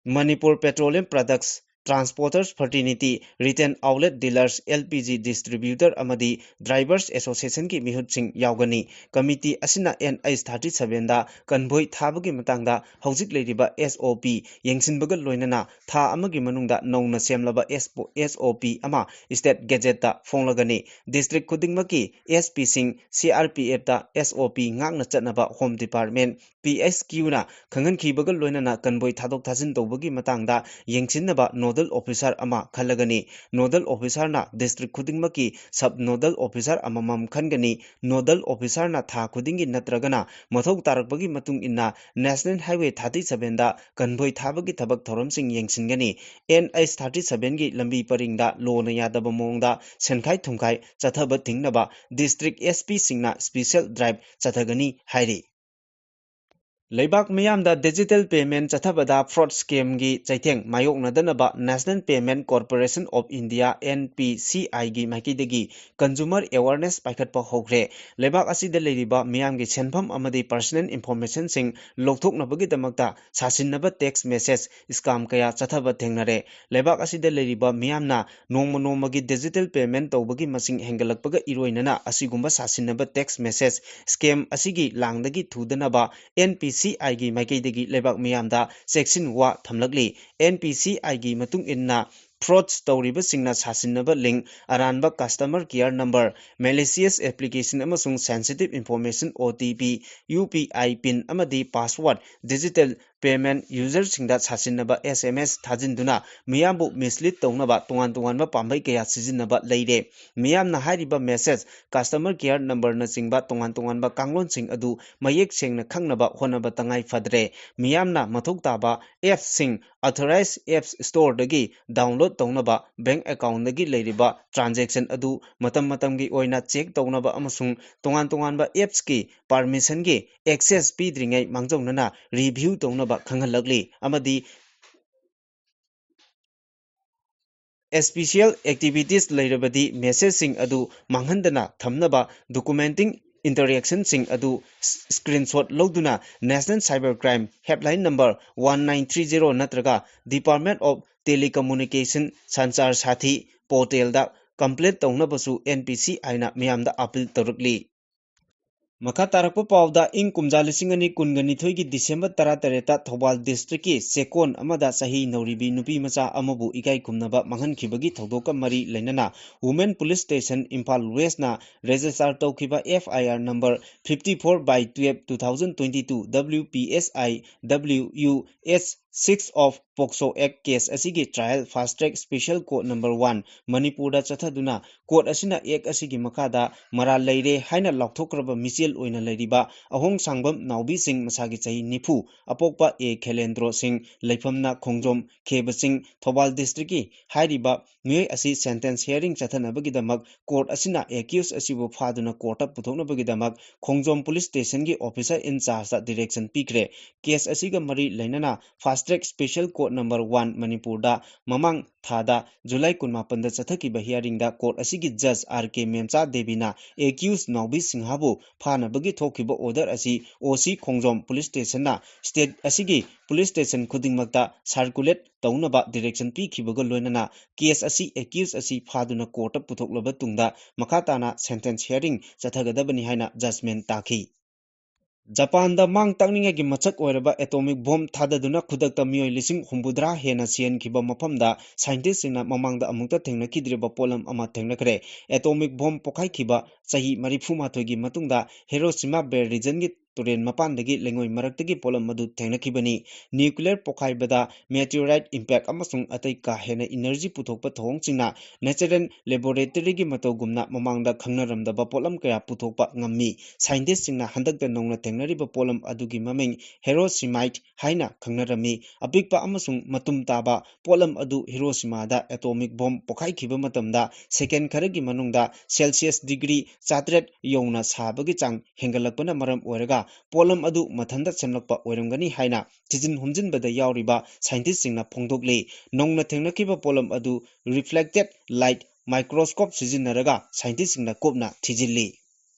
Manipur Petroleum Products, Transporters Fraternity, Retail Outlet Dealers, L P G Distributor ꯑꯃꯗꯤ Drivers Associationꯒꯤ ꯃꯤꯍꯨꯠꯁꯤꯡ ꯌꯥꯎꯒꯅꯤ꯫ Committee ꯑꯁꯤꯅ N H thirty sevenꯗ convoy ꯊꯥꯕꯒꯤ ꯃꯇꯥꯡꯗ ꯍꯧꯖꯤꯛ ꯂꯩꯔꯤꯕ S O P ꯌꯦꯡꯁꯤꯟꯕꯒ ꯂꯣꯏꯅꯅ ꯊꯥ ꯑꯃꯒꯤ ꯃꯅꯨꯡꯗ ꯅꯧꯅ ꯁꯦꯝꯂꯕ S O P ꯑꯃ State Gazetteꯇ ꯐꯣꯡꯂꯒꯅꯤ꯫ District ꯈꯨꯗꯤꯡꯃꯛꯀꯤ S Pꯁꯤꯡ, C R P Fꯇ S O P ꯉꯥꯛꯅ ꯆꯠꯅꯕ Home Department, P H Qꯅ ꯈꯪꯍꯟꯈꯤꯕꯒ ꯂꯣꯏꯅꯅ convoy ꯊꯥꯗꯣꯛ ꯊꯥꯖꯤꯟ ꯇꯧꯕꯒꯤ ꯃꯇꯥꯡꯗ ꯌꯦꯡꯁꯤꯟꯅꯕ nodal officer ꯑꯃ ꯈꯜꯂꯒꯅꯤ꯫ Nodal officerꯅ district ꯈꯨꯗꯤꯡꯃꯛꯀꯤ sub nodal officer ꯑꯃꯃꯝ ꯈꯟꯒꯅꯤ꯫ Nodal officerꯅ ꯊꯥ ꯈꯨꯗꯤꯡꯒꯤ ꯅꯠꯇ꯭ꯔꯒꯅ ꯃꯊꯧ ꯇꯥꯔꯛꯄꯒꯤ ꯃꯇꯨꯡ ꯏꯟꯅ National Highway thirty sevenꯗ convoy ꯊꯥꯕꯒꯤ ꯊꯕꯛ ꯊꯧꯔꯝꯁꯤꯡ ꯌꯦꯡꯁꯤꯟꯒꯅꯤ꯫ N H thirty sevenꯒꯤ ꯂꯝꯕꯤ ꯄꯔꯤꯡꯗ ꯂꯣꯅ ꯌꯥꯗꯕ ꯃꯑꯣꯡꯗ ꯁꯦꯟꯈꯥꯏ ꯊꯨꯝꯈꯥꯏ ꯆꯠꯊꯕ ꯊꯤꯡꯅꯕ district S Pꯁꯤꯡꯅ special drive ꯆꯠꯊꯒꯅꯤ ꯍꯥꯏꯔꯤ꯫ ꯂꯩꯕꯥꯛ ꯃꯤꯌꯥꯝꯗ digital payment ꯆꯠꯊꯕꯗ fraud scamꯒꯤ ꯆꯩꯊꯦꯡ ꯃꯥꯌꯣꯛꯅꯗꯅꯕ National Payment Corporation of India, N P C Iꯒꯤ ꯃꯥꯏꯀꯩꯗꯒꯤ consumer awareness ꯄꯥꯏꯈꯠꯄ ꯍꯧꯈ꯭ꯔꯦ꯫ ꯂꯩꯕꯥꯛ ꯑꯁꯤꯗ ꯂꯩꯔꯤꯕ ꯃꯤꯌꯥꯝꯒꯤ ꯁꯦꯟꯐꯝ ꯑꯃꯗꯤ personal informationꯁꯤꯡ ꯂꯧꯊꯣꯛꯅꯕꯒꯤꯗꯃꯛꯇ ꯁꯥꯁꯤꯟꯅꯕ text message scam ꯀꯌꯥ ꯆꯠꯊꯕ ꯊꯦꯡꯅꯔꯦ꯫ ꯂꯩꯕꯥꯛ ꯑꯁꯤꯗ ꯂꯩꯔꯤꯕ ꯃꯤꯌꯥꯝꯅ ꯅꯣꯡꯃ ꯅꯣꯡꯃꯒꯤ digital payment ꯇꯧꯕꯒꯤ ꯃꯁꯤꯡ ꯍꯦꯟꯒꯠꯂꯛꯄꯒ ꯏꯔꯣꯏꯅꯅ ꯑꯁꯤꯒꯨꯝꯕ ꯁꯥꯁꯤꯟꯅꯕ text message scam ꯑꯁꯤꯒꯤ ꯂꯥꯡꯗꯒꯤ ꯊꯨꯗꯅꯕ N P C Iꯒꯤ ꯃꯥꯏꯀꯩꯗꯒꯤ ꯂꯩꯕꯥꯛ ꯃꯤꯌꯥꯝꯗ ꯆꯦꯛꯁꯤꯟ ꯋꯥ ꯊꯝꯂꯛꯂꯤ꯫ N P C Iꯒꯤ ꯃꯇꯨꯡ ꯏꯟꯅ frauds ꯇꯧꯔꯤꯕꯁꯤꯡꯅ ꯁꯥꯁꯤꯟꯅꯕ link, ꯑꯔꯥꯟꯕ customer care number, malicious application ꯑꯃꯁꯨꯡ sensitive information, O T P, U P I pin ꯑꯃꯗꯤ password, digital payment userꯁꯤꯡꯗ ꯁꯥꯁꯤꯟꯅꯕ S M S ꯊꯥꯖꯤꯟꯗꯨꯅ ꯃꯤꯌꯥꯝꯕꯨ mislead ꯇꯧꯅꯕ ꯇꯣꯉꯥꯟ ꯇꯣꯉꯥꯟꯕ ꯄꯥꯝꯕꯩ ꯀꯌꯥ ꯁꯤꯖꯤꯟꯅꯕ ꯂꯩꯔꯦ꯫ ꯃꯤꯌꯥꯝꯅ ꯍꯥꯏꯔꯤꯕ message, customer care numberꯅꯆꯤꯡꯕ ꯇꯣꯉꯥꯟ ꯇꯣꯉꯥꯟꯕ ꯀꯥꯡꯂꯣꯟꯁꯤꯡ ꯑꯗꯨ ꯃꯌꯦꯛ ꯁꯦꯡꯅ ꯈꯪꯅꯕ ꯍꯣꯠꯅꯕ ꯇꯉꯥꯏ ꯐꯗ꯭ꯔꯦ꯫ ꯃꯤꯌꯥꯝꯅ ꯃꯊꯧ ꯇꯥꯕ appꯁꯤꯡ authorized apps storeꯗꯒꯤ download ꯇꯧꯅꯕ bank accountꯗꯒꯤ ꯂꯩꯔꯤꯕ transaction ꯑꯗꯨ ꯃꯇꯝ ꯃꯇꯝꯒꯤ ꯑꯣꯏꯅ check ꯇꯧꯅꯕ ꯑꯃꯁꯨꯡ ꯇꯣꯉꯥꯟ ꯇꯣꯉꯥꯟꯕ appꯁꯀꯤ permissionꯒꯤ access ꯄꯤꯗ꯭ꯔꯤꯉꯩ ꯃꯥꯡꯖꯧꯅꯅ review ꯇꯧꯅꯕ ꯈꯪꯍꯜꯂꯛꯂꯤ ꯑꯃꯗꯤ special activities ꯂꯩꯔꯕꯗꯤ messageꯁꯤꯡ ꯑꯗꯨ ꯃꯥꯡꯍꯟꯗꯅ ꯊꯝꯅꯕ documenting interactionꯁꯤꯡ ꯑꯗꯨ screenshot ꯂꯧꯗꯨꯅ National Cyber Crime Helpline number one nine three zero ꯅꯠꯇ꯭ꯔꯒ Department of Telecommunication Sanchar Saathi portalꯗ complaint ꯇꯧꯅꯕꯁꯨ NPCIꯅ ꯃꯤꯌꯥꯝꯗ appeal ꯇꯧꯔꯛꯂꯤ꯫ ꯃꯈꯥ ꯇꯥꯔꯛꯄ ꯄꯥꯎꯗ, ꯏꯪ ꯀꯨꯝꯖꯥ ꯂꯤꯁꯤꯡ ꯑꯅꯤ ꯀꯨꯟꯒ ꯅꯤꯊꯣꯏꯒꯤ December ꯇꯔꯥꯇꯔꯦꯠꯇ ꯊꯧꯕꯥꯜ districtꯀꯤ ꯆꯦꯛꯀꯣꯟ ꯑꯃꯗ ꯆꯍꯤ ꯅꯧꯔꯤꯕꯤ ꯅꯨꯄꯤ ꯃꯆꯥ ꯑꯃꯕꯨ ꯏꯀꯥꯏ ꯈꯨꯝꯅꯕ ꯃꯥꯡꯍꯟꯈꯤꯕꯒꯤ ꯊꯧꯗꯣꯛꯀ ꯃꯔꯤ ꯂꯩꯅꯅ Women Police Station, Imphal Westꯅ register ꯇꯧꯈꯤꯕ FIR number fifty four by twelve two thousand twenty two WPSI WUS six of POCSO Act case ꯑꯁꯤꯒꯤ trial fast track special court number one ꯃꯅꯤꯄꯨꯔꯗ ꯆꯠꯊꯗꯨꯅ court ꯑꯁꯤꯅ Act ꯑꯁꯤꯒꯤ ꯃꯈꯥꯗ ꯃꯔꯥꯜ ꯂꯩꯔꯦ ꯍꯥꯏꯅ ꯂꯥꯎꯊꯣꯛꯈ꯭ꯔꯕ Michael ꯑꯣꯏꯅ ꯂꯩꯔꯤꯕ ꯑꯍꯣꯡꯁꯥꯡꯕꯝ ꯅꯥꯎꯕꯤ ꯁꯤꯡ, ꯃꯁꯥꯒꯤ ꯆꯍꯤ ꯅꯤꯐꯨ, ꯑꯄꯣꯛꯄ ꯑꯦ ꯈꯦꯂꯦꯟꯗ꯭ꯔꯣ ꯁꯤꯡ, ꯂꯩꯐꯝꯅ ꯈꯣꯡꯖꯣꯝ ꯈꯦꯕ ꯆꯤꯡ, ꯊꯧꯕꯥꯜ districtꯀꯤ ꯍꯥꯏꯔꯤꯕ ꯃꯤꯑꯣꯏ ꯑꯁꯤ sentence hearing ꯆꯠꯊꯅꯕꯒꯤꯗꯃꯛ court ꯑꯁꯤꯅ accused ꯑꯁꯤꯕꯨ ꯐꯥꯗꯨꯅ courtꯇ ꯄꯨꯊꯣꯛꯅꯕꯒꯤꯗꯃꯛ ꯈꯣꯡꯖꯣꯝ police stationꯒꯤ officer in chargeꯇ direction ꯄꯤꯈ꯭ꯔꯦ꯫ Case ꯑꯁꯤꯒ ꯃꯔꯤ ꯂꯩꯅꯅ fast track special court number one ꯃꯅꯤꯄꯨꯔꯗ ꯃꯃꯥꯡ ꯊꯥꯗ July ꯀꯨꯟꯃꯥꯄꯟꯗ ꯆꯠꯊꯈꯤꯕ hearingꯗ court ꯑꯁꯤꯒꯤ judge R K ꯃꯦꯝꯆꯥ ꯗꯦꯕꯤꯅ accused ꯅꯥꯎꯕꯤ ꯁꯤꯡꯍꯕꯨ ꯐꯥꯅꯕꯒꯤ ꯊꯣꯛꯈꯤꯕ order ꯑꯁꯤ OC ꯈꯣꯡꯖꯣꯝ police stationꯅ state ꯑꯁꯤꯒꯤ police station ꯈꯨꯗꯤꯡꯃꯛꯇ circulate ꯇꯧꯅꯕ direction ꯄꯤꯈꯤꯕꯒ ꯂꯣꯏꯅꯅ case ꯑꯁꯤ accused ꯑꯁꯤ ꯐꯥꯗꯨꯅ courtꯇ ꯄꯨꯊꯣꯛꯂꯕ ꯇꯨꯡꯗ ꯃꯈꯥ ꯇꯥꯅ sentence hearing ꯆꯠꯊꯒꯗꯕꯅꯤ ꯍꯥꯏꯅ judgment ꯇꯥꯈꯤ꯫ ꯖꯄꯥꯟꯗ ꯃꯥꯡ ꯇꯥꯛꯅꯤꯡꯉꯥꯏꯒꯤ ꯃꯁꯛ ꯑꯣꯏꯔꯕ atomic bomb ꯊꯥꯗꯗꯨꯅ ꯈꯨꯗꯛꯇ ꯃꯤꯑꯣꯏ ꯂꯤꯁꯤꯡ ꯍꯨꯝꯐꯨꯇꯔꯥ ꯍꯦꯟꯅ ꯁꯤꯍꯟꯈꯤꯕ ꯃꯐꯝꯗ scientistꯁꯤꯡꯅ ꯃꯃꯥꯡꯗ ꯑꯃꯨꯛꯇ ꯊꯦꯡꯅꯈꯤꯗ꯭ꯔꯤꯕ ꯄꯣꯠꯂꯝ ꯑꯃ ꯊꯦꯡꯅꯈ꯭ꯔꯦ꯫ Atomic bomb ꯄꯣꯈꯥꯏꯈꯤꯕ ꯆꯍꯤ ꯃꯔꯤꯐꯨ ꯃꯥꯊꯣꯏꯒꯤ ꯃꯇꯨꯡꯗ Hiroshima Bay regionꯒꯤ ꯇꯨꯔꯦꯜ ꯃꯄꯥꯟꯗꯒꯤ ꯂꯩꯉꯣꯏ ꯃꯔꯛꯇꯒꯤ ꯄꯣꯠꯂꯝ ꯑꯗꯨ ꯊꯦꯡꯅꯈꯤꯕꯅꯤ꯫ Nuclear ꯄꯣꯈꯥꯏꯕꯗ meteorite impact ꯑꯃꯁꯨꯡ ꯑꯇꯩ ꯀꯥ ꯍꯦꯟꯅ energy ꯄꯨꯊꯣꯛꯄ ꯊꯧꯑꯣꯡꯁꯤꯡꯅ natural laboratoryꯒꯤ ꯃꯇꯧꯒꯨꯝꯅ ꯃꯃꯥꯡꯗ ꯈꯪꯅꯔꯝꯗꯕ ꯄꯣꯠꯂꯝ ꯀꯌꯥ ꯄꯨꯊꯣꯛꯄ ꯉꯝꯃꯤ꯫ Scientistꯁꯤꯡꯅ ꯍꯟꯗꯛꯇ ꯅꯧꯅ ꯊꯦꯡꯅꯔꯤꯕ ꯄꯣꯠꯂꯝ ꯑꯗꯨꯒꯤ ꯃꯃꯤꯡ herosimite ꯍꯥꯏꯅ ꯈꯪꯅꯔꯝꯃꯤ꯫ ꯑꯄꯤꯛꯄ ꯑꯃꯁꯨꯡ ꯃꯇꯨꯝ ꯇꯥꯕ ꯄꯣꯠꯂꯝ ꯑꯗꯨ Hiroshimaꯗ atomic bomb ꯄꯣꯈꯥꯏꯈꯤꯕ ꯃꯇꯝꯗ second ꯈꯔꯒꯤ ꯃꯅꯨꯡꯗ Celsius degree ꯆꯥꯇ꯭ꯔꯦꯠ ꯌꯧꯅ ꯁꯥꯕꯒꯤ ꯆꯥꯡ ꯍꯦꯟꯒꯠꯂꯛꯄꯅ ꯃꯔꯝ ꯑꯣꯏꯔꯒ ꯄꯣꯠꯂꯝ ꯑꯗꯨ ꯃꯊꯟꯇ ꯁꯦꯝꯂꯛꯄ ꯑꯣꯏꯔꯝꯒꯅꯤ ꯍꯥꯏꯅ ꯊꯤꯖꯤꯟ ꯍꯨꯝꯖꯤꯟꯕꯗ ꯌꯥꯎꯔꯤꯕ scientistꯁꯤꯡꯅ ꯐꯣꯡꯗꯣꯛꯂꯤ꯫ ꯅꯧꯅ ꯊꯦꯡꯅꯈꯤꯕ ꯄꯣꯠꯂꯝ ꯑꯗꯨ reflected light microscope ꯁꯤꯖꯤꯟꯅꯔꯒ scientistꯁꯤꯡꯅ ꯀꯨꯞꯅ ꯊꯤꯖꯤꯜꯂꯤ꯫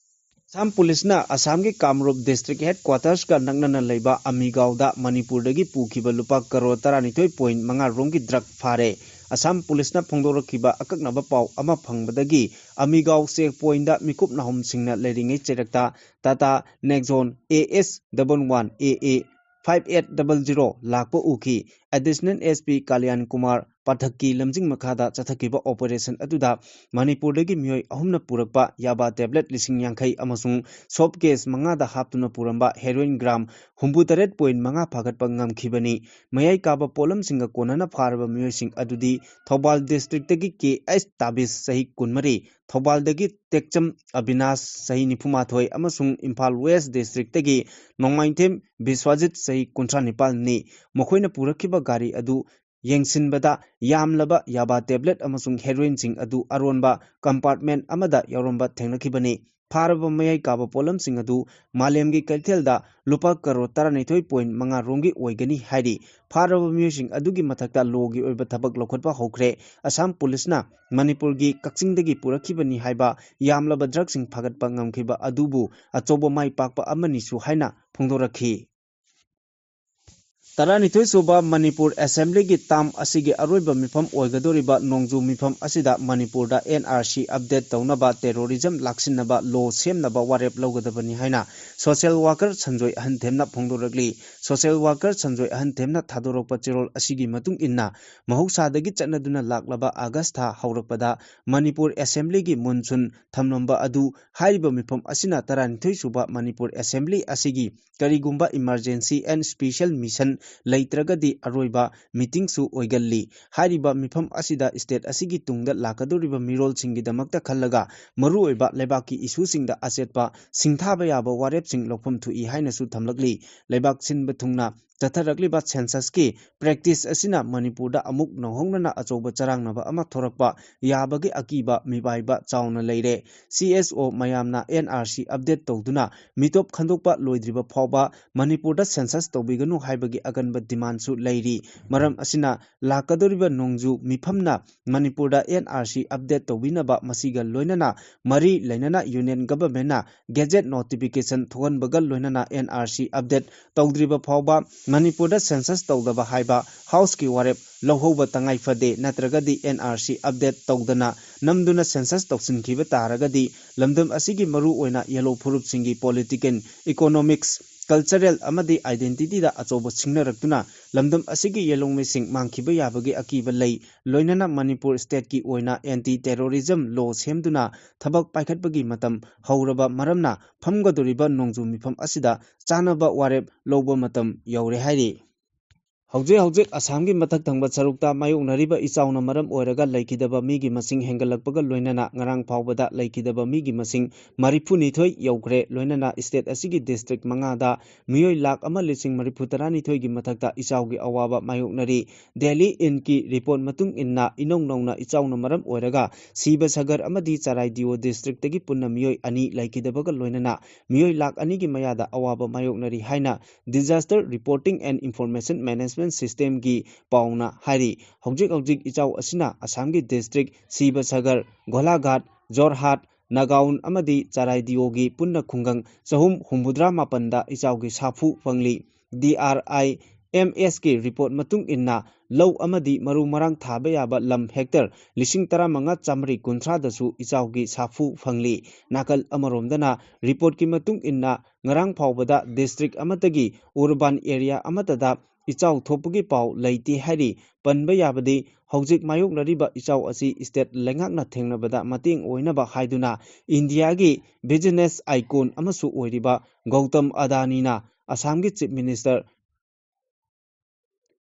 ꯑꯁꯥꯝ ꯄꯨꯂꯤꯁꯅ ꯑꯁꯥꯝꯒꯤ ꯀꯥꯃꯔꯨꯞ district headquartersꯀ ꯅꯛꯅꯅ ꯂꯩꯕ ꯑꯃꯤꯒꯥꯎꯗ ꯃꯅꯤꯄꯨꯔꯗꯒꯤ ꯄꯨꯈꯤꯕ ꯂꯨꯄꯥ ꯀꯔꯣꯔ ꯇꯔꯥꯅꯤꯊꯣꯏ point ꯃꯉꯥ ꯔꯣꯝꯒꯤ drug ꯐꯥꯔꯦ꯫ ꯑꯁꯥꯝ ꯄꯨꯂꯤꯁꯅ ꯐꯣꯡꯗꯣꯔꯛꯈꯤꯕ ꯑꯀꯛꯅꯕ ꯄꯥꯎ ꯑꯃ ꯐꯪꯕꯗꯒꯤ ꯑꯃꯤꯒꯥꯎ check pointꯗ ꯃꯤꯀꯨꯞ ꯅꯥꯍꯨꯝꯁꯤꯡꯅ ꯂꯩꯔꯤꯉꯩ ꯆꯩꯔꯛꯇ Tata Nexon A S double one A A five eight double zero ꯂꯥꯛꯄ ꯎꯈꯤ꯫ Additional S P ꯀꯥꯂꯤꯌꯥꯟ ꯀꯨꯃꯥꯔ ꯄꯥꯊꯛꯀꯤ ꯂꯝꯖꯤꯡ ꯃꯈꯥꯗ ꯆꯠꯊꯈꯤꯕ operation ꯑꯗꯨꯗ ꯃꯅꯤꯄꯨꯔꯗꯒꯤ ꯃꯤꯑꯣꯏ ꯑꯍꯨꯝꯅ ꯄꯨꯔꯛꯄ ꯌꯥꯕꯥ tablet ꯂꯤꯁꯤꯡ ꯌꯥꯡꯈꯩ ꯑꯃꯁꯨꯡ soap case ꯃꯉꯥꯗ ꯍꯥꯞꯇꯨꯅ ꯄꯨꯔꯝꯕ heroin gram ꯍꯨꯝꯐꯨꯇꯔꯦꯠ point ꯃꯉꯥ ꯐꯥꯒꯠꯄ ꯉꯝꯈꯤꯕꯅꯤ꯫ ꯃꯌꯥꯏ ꯀꯥꯕ ꯄꯣꯠꯂꯝꯁꯤꯡꯒ ꯀꯣꯟꯅꯅ ꯐꯥꯔꯕ ꯃꯤꯑꯣꯏꯁꯤꯡ ꯑꯗꯨꯗꯤ ꯊꯧꯕꯥꯜ districtꯇꯒꯤ K H ꯇꯥꯕꯤꯁ ꯆꯍꯤ ꯀꯨꯟꯃꯔꯤ, ꯊꯧꯕꯥꯜꯗꯒꯤ ꯇꯦꯛꯆꯝ ꯑꯕꯤꯅꯥꯁ ꯆꯍꯤ ꯅꯤꯐꯨꯃꯥꯊꯣꯏ ꯑꯃꯁꯨꯡ ꯏꯝꯐꯥꯜ West districtꯇꯒꯤ ꯅꯣꯡꯃꯥꯏꯊꯦꯝ ꯕꯤꯁ꯭ꯋꯥꯖꯤꯠ ꯆꯍꯤ ꯀꯨꯟꯊ꯭ꯔꯥ ꯅꯤꯄꯥꯜꯅꯤ꯫ ꯃꯈꯣꯏꯅ ꯄꯨꯔꯛꯈꯤꯕ ꯒꯥꯔꯤ ꯑꯗꯨ ꯌꯦꯡꯁꯤꯟꯕꯗ ꯌꯥꯝꯂꯕ ꯌꯥꯕꯥ tablet ꯑꯃꯁꯨꯡ heroinꯁꯤꯡ ꯑꯗꯨ ꯑꯔꯣꯟꯕ compartment ꯑꯃꯗ ꯌꯥꯎꯔꯝꯕ ꯊꯦꯡꯅꯈꯤꯕꯅꯤ꯫ ꯐꯥꯔꯕ ꯃꯌꯥꯏ ꯀꯥꯕ ꯄꯣꯠꯂꯝꯁꯤꯡ ꯑꯗꯨ ꯃꯥꯂꯦꯝꯒꯤ ꯀꯩꯊꯦꯜꯗ ꯂꯨꯄꯥ ꯀꯔꯣꯔ ꯇꯔꯥꯅꯤꯊꯣꯏ point ꯃꯉꯥ ꯔꯣꯝꯒꯤ ꯑꯣꯏꯒꯅꯤ ꯍꯥꯏꯔꯤ꯫ ꯐꯥꯔꯕ ꯃꯤꯑꯣꯏꯁꯤꯡ ꯑꯗꯨꯒꯤ ꯃꯊꯛꯇ lawꯒꯤ ꯑꯣꯏꯕ ꯊꯕꯛ ꯂꯧꯈꯠꯄ ꯍꯧꯈ꯭ꯔꯦ꯫ ꯑꯁꯥꯝ ꯄꯨꯂꯤꯁꯅ ꯃꯅꯤꯄꯨꯔꯒꯤ ꯀꯛꯆꯤꯡꯗꯒꯤ ꯄꯨꯔꯛꯈꯤꯕꯅꯤ ꯍꯥꯏꯕ ꯌꯥꯝꯂꯕ drugꯁꯤꯡ ꯐꯥꯒꯠꯄ ꯉꯝꯈꯤꯕ ꯑꯗꯨꯕꯨ ꯑꯆꯧꯕ ꯃꯥꯏ ꯄꯥꯛꯄ ꯑꯃꯅꯤꯁꯨ ꯍꯥꯏꯅ ꯐꯣꯡꯗꯣꯔꯛꯈꯤ꯫ ꯇꯔꯥꯅꯤꯊꯣꯏ ꯁꯨꯕ ꯃꯅꯤꯄꯨꯔ Assemblyꯒꯤ term ꯑꯁꯤꯒꯤ ꯑꯔꯣꯏꯕ ꯃꯤꯐꯝ ꯑꯣꯏꯒꯗꯧꯔꯤꯕ ꯅꯣꯡꯖꯨ ꯃꯤꯐꯝ ꯑꯁꯤꯗ ꯃꯅꯤꯄꯨꯔꯗ N R C update ꯇꯧꯅꯕ, terrorism ꯂꯥꯛꯁꯤꯟꯅꯕ law ꯁꯦꯝꯅꯕ ꯋꯥꯔꯦꯞ ꯂꯧꯒꯗꯕꯅꯤ ꯍꯥꯏꯅ social worker Sanjoy ꯑꯍꯟꯊꯦꯝꯅ ꯐꯣꯡꯗꯣꯔꯛꯂꯤ꯫ Social worker Sanjoy ꯑꯍꯟꯊꯦꯝꯅ ꯊꯥꯗꯣꯔꯛꯄ ꯆꯦꯔꯣꯜ ꯑꯁꯤꯒꯤ ꯃꯇꯨꯡ ꯏꯟꯅ, ꯃꯍꯧꯁꯥꯗꯒꯤ ꯆꯠꯅꯗꯨꯅ ꯂꯥꯛꯂꯕ August ꯊꯥ ꯍꯧꯔꯛꯄꯗ ꯃꯅꯤꯄꯨꯔ Assemblyꯒꯤ ꯃꯨꯟꯁꯨꯟ ꯊꯝꯂꯝꯕ ꯑꯗꯨ ꯍꯥꯏꯔꯤꯕ ꯃꯤꯐꯝ ꯑꯁꯤꯅ ꯇꯔꯥꯅꯤꯊꯣꯏ ꯁꯨꯕ ꯃꯅꯤꯄꯨꯔ Assembly ꯑꯁꯤꯒꯤ ꯀꯔꯤꯒꯨꯝꯕ emergency and special mission ꯂꯩꯇ꯭ꯔꯒꯗꯤ ꯑꯔꯣꯏꯕ meetingꯁꯨ ꯑꯣꯏꯒꯜꯂꯤ꯫ ꯍꯥꯏꯔꯤꯕ ꯃꯤꯐꯝ ꯑꯁꯤꯗ state ꯑꯁꯤꯒꯤ ꯇꯨꯡꯗ ꯂꯥꯛꯀꯗꯧꯔꯤꯕ ꯃꯤꯔꯣꯜꯁꯤꯡꯒꯤꯗꯃꯛꯇ ꯈꯜꯂꯒ ꯃꯔꯨꯑꯣꯏꯕ ꯂꯩꯕꯥꯛꯀꯤ issueꯁꯤꯡꯗ ꯑꯆꯦꯠꯄ ꯁꯤꯡꯊꯥꯕ ꯌꯥꯕ ꯋꯥꯔꯦꯞꯁꯤꯡ ꯂꯧꯐꯝ ꯊꯣꯛꯏ ꯍꯥꯏꯅꯁꯨ ꯊꯝꯂꯛꯂꯤ꯫ ꯂꯩꯕꯥꯛ ꯁꯤꯟꯕ ꯊꯨꯡꯅ ꯆꯠꯊꯔꯛꯂꯤꯕ censusꯀꯤ practice ꯑꯁꯤꯅ ꯃꯅꯤꯄꯨꯔꯗ ꯑꯃꯨꯛ ꯅꯧꯍꯧꯅꯅ ꯑꯆꯧꯕ ꯆꯔꯥꯡꯅꯕ ꯑꯃ ꯊꯣꯔꯛꯄ ꯌꯥꯕꯒꯤ ꯑꯀꯤꯕ ꯃꯤꯄꯥꯏꯕ ꯆꯥꯎꯅ ꯂꯩꯔꯦ꯫ CSO ꯃꯌꯥꯝꯅ NRC update ꯇꯧꯗꯨꯅ ꯃꯤꯇꯣꯞ ꯈꯟꯗꯣꯛꯄ ꯂꯣꯏꯗ꯭ꯔꯤꯕ ꯐꯥꯎꯕ ꯃꯅꯤꯄꯨꯔꯗ census ꯇꯧꯕꯤꯒꯅꯨ ꯍꯥꯏꯕꯒꯤ ꯑꯀꯟꯕ demandꯁꯨ ꯂꯩꯔꯤ꯫ ꯃꯔꯝ ꯑꯁꯤꯅ ꯂꯥꯛꯀꯗꯧꯔꯤꯕ ꯅꯣꯡꯖꯨ ꯃꯤꯐꯝꯅ ꯃꯅꯤꯄꯨꯔꯗ NRC update ꯇꯧꯕꯤꯅꯕ, ꯃꯁꯤꯒ ꯂꯣꯏꯅꯅ ꯃꯔꯤ ꯂꯩꯅꯅ Union Governmentꯅ gazette notification ꯊꯣꯛꯍꯟꯕꯒ ꯂꯣꯏꯅꯅ NRC update ꯇꯧꯗ꯭ꯔꯤꯕ ꯐꯥꯎꯕ ꯃꯅꯤꯄꯨꯔꯗ census ꯇꯧꯗꯕ ꯍꯥꯏꯕ Houseꯀꯤ ꯋꯥꯔꯦꯞ ꯂꯧꯍꯧꯕ ꯇꯉꯥꯏ ꯐꯗꯦ꯫ ꯅꯠꯇ꯭ꯔꯒꯗꯤ NRC update ꯇꯧꯗꯅ ꯅꯝꯗꯨꯅ census ꯇꯧꯁꯤꯟꯈꯤꯕ ꯇꯥꯔꯒꯗꯤ ꯂꯝꯗꯝ ꯑꯁꯤꯒꯤ ꯃꯔꯨ ꯑꯣꯏꯅ ꯌꯦꯜꯂꯣ ꯐꯨꯔꯨꯞꯁꯤꯡꯒꯤ political, economics, cultural ꯑꯃꯗꯤ identityꯗ ꯑꯆꯧꯕ ꯁꯤꯡꯅꯔꯛꯇꯨꯅ ꯂꯝꯗꯝ ꯑꯁꯤꯒꯤ ꯌꯦꯜꯂꯧꯃꯤꯁꯤꯡ ꯃꯥꯡꯈꯤꯕ ꯌꯥꯕꯒꯤ ꯑꯀꯤꯕ ꯂꯩ꯫ ꯂꯣꯏꯅꯅ ꯃꯅꯤꯄꯨꯔ stateꯀꯤ ꯑꯣꯏꯅ anti terrorism law ꯁꯦꯝꯗꯨꯅ ꯊꯕꯛ ꯄꯥꯏꯈꯠꯄꯒꯤ ꯃꯇꯝ ꯍꯧꯔꯕ ꯃꯔꯝꯅ ꯐꯝꯒꯗꯧꯔꯤꯕ ꯅꯣꯡꯖꯨ ꯃꯤꯐꯝ ꯑꯁꯤꯗ ꯆꯥꯅꯕ ꯋꯥꯔꯦꯞ ꯂꯧꯕ ꯃꯇꯝ ꯌꯧꯔꯦ ꯍꯥꯏꯔꯤ꯫ ꯍꯧꯖꯤꯛ ꯍꯧꯖꯤꯛ ꯑꯁꯥꯝꯒꯤ ꯃꯊꯛ ꯊꯪꯕ ꯁꯔꯨꯛꯇ ꯃꯥꯌꯣꯛꯅꯔꯤꯕ ꯏꯆꯥꯎꯅ ꯃꯔꯝ ꯑꯣꯏꯔꯒ ꯂꯩꯈꯤꯗꯕ ꯃꯤꯒꯤ ꯃꯁꯤꯡ ꯍꯦꯟꯒꯠꯂꯛꯄꯒ ꯂꯣꯏꯅꯅ ꯉꯔꯥꯡ ꯐꯥꯎꯕꯗ ꯂꯩꯈꯤꯗꯕ ꯃꯤꯒꯤ ꯃꯁꯤꯡ ꯃꯔꯤꯐꯨ ꯅꯤꯊꯣꯏ ꯌꯧꯈ꯭ꯔꯦ꯫ ꯂꯣꯏꯅꯅ state ꯑꯁꯤꯒꯤ district ꯃꯉꯥꯗ ꯃꯤꯑꯣꯏ ꯂꯥꯈ ꯑꯃ ꯂꯤꯁꯤꯡ ꯃꯔꯤꯐꯨ ꯇꯔꯥꯅꯤꯊꯣꯏꯒꯤ ꯃꯊꯛꯇ ꯏꯆꯥꯎꯒꯤ ꯑꯋꯥꯕ ꯃꯥꯌꯣꯛꯅꯔꯤ꯫ Delhi Inꯀꯤ report ꯃꯇꯨꯡ ꯏꯟꯅ ꯏꯅꯧ ꯅꯧꯅ ꯏꯆꯥꯎꯅ ꯃꯔꯝ ꯑꯣꯏꯔꯒ ꯁꯤꯕꯁꯒꯔ ꯑꯃꯗꯤ ꯆꯔꯥꯏꯗꯤꯑꯣ districtꯇꯒꯤ ꯄꯨꯟꯅ ꯃꯤꯑꯣꯏ ꯑꯅꯤ ꯂꯩꯈꯤꯗꯕꯒ ꯂꯣꯏꯅꯅ ꯃꯤꯑꯣꯏ ꯂꯥꯈ ꯑꯅꯤꯒꯤ ꯃꯌꯥꯗ ꯑꯋꯥꯕ ꯃꯥꯌꯣꯛꯅꯔꯤ ꯍꯥꯏꯅ Disaster Reporting and Information Management Systemꯒꯤ ꯄꯥꯎꯅ ꯍꯥꯏꯔꯤ꯫ ꯍꯧꯖꯤꯛ ꯍꯧꯖꯤꯛ ꯏꯆꯥꯎ ꯑꯁꯤꯅ ꯑꯁꯥꯝꯒꯤ district ꯁꯤꯕꯁꯒꯔ, ꯒꯣꯂꯥꯘꯥꯠ, ꯖꯣꯔꯍꯥꯠ, ꯅꯥꯒꯥꯎꯟ ꯑꯃꯗꯤ ꯆꯔꯥꯏꯗꯤꯑꯣꯒꯤ ꯄꯨꯟꯅ ꯈꯨꯡꯒꯪ ꯆꯍꯨꯝ ꯍꯨꯝꯐꯨꯇꯔꯥ ꯃꯥꯄꯟꯗ ꯏꯆꯥꯎꯒꯤ ꯁꯥꯐꯨ ꯐꯪꯂꯤ꯫ DRIMSꯀꯤ report ꯃꯇꯨꯡ ꯏꯟꯅ ꯂꯧ ꯑꯃꯗꯤ ꯃꯔꯨ ꯃꯔꯥꯡ ꯊꯥꯕ ꯌꯥꯕ ꯂꯝ hectare ꯂꯤꯁꯤꯡ ꯇꯔꯥꯃꯉꯥ ꯆꯥꯃꯔꯤ ꯀꯨꯟꯊ꯭ꯔꯥꯗꯁꯨ ꯏꯆꯥꯎꯒꯤ ꯁꯥꯐꯨ ꯐꯪꯂꯤ꯫ ꯅꯥꯀꯜ ꯑꯃꯔꯣꯝꯗꯅ reportꯀꯤ ꯃꯇꯨꯡ ꯏꯟꯅ ꯉꯔꯥꯡ ꯐꯥꯎꯕꯗ district ꯑꯃꯠꯇꯒꯤ urban area ꯑꯃꯠꯇꯗ ꯏꯆꯥꯎ ꯊꯣꯛꯄꯒꯤ ꯄꯥꯎ ꯂꯩꯇꯦ ꯍꯥꯏꯔꯤ꯫ ꯄꯟꯕ ꯌꯥꯕꯗꯤ ꯍꯧꯖꯤꯛ ꯃꯥꯌꯣꯛꯅꯔꯤꯕ ꯏꯆꯥꯎ ꯑꯁꯤ state ꯂꯩꯉꯥꯛꯅ ꯊꯦꯡꯅꯕꯗ ꯃꯇꯦꯡ ꯑꯣꯏꯅꯕ ꯍꯥꯏꯗꯨꯅ ꯏꯟꯗꯤꯌꯥꯒꯤ business icon ꯑꯃꯁꯨ ꯑꯣꯏꯔꯤꯕ ꯒꯧꯇꯝ ꯑꯗꯥꯅꯤꯅ ꯑꯁꯥꯝꯒꯤ Chief Minister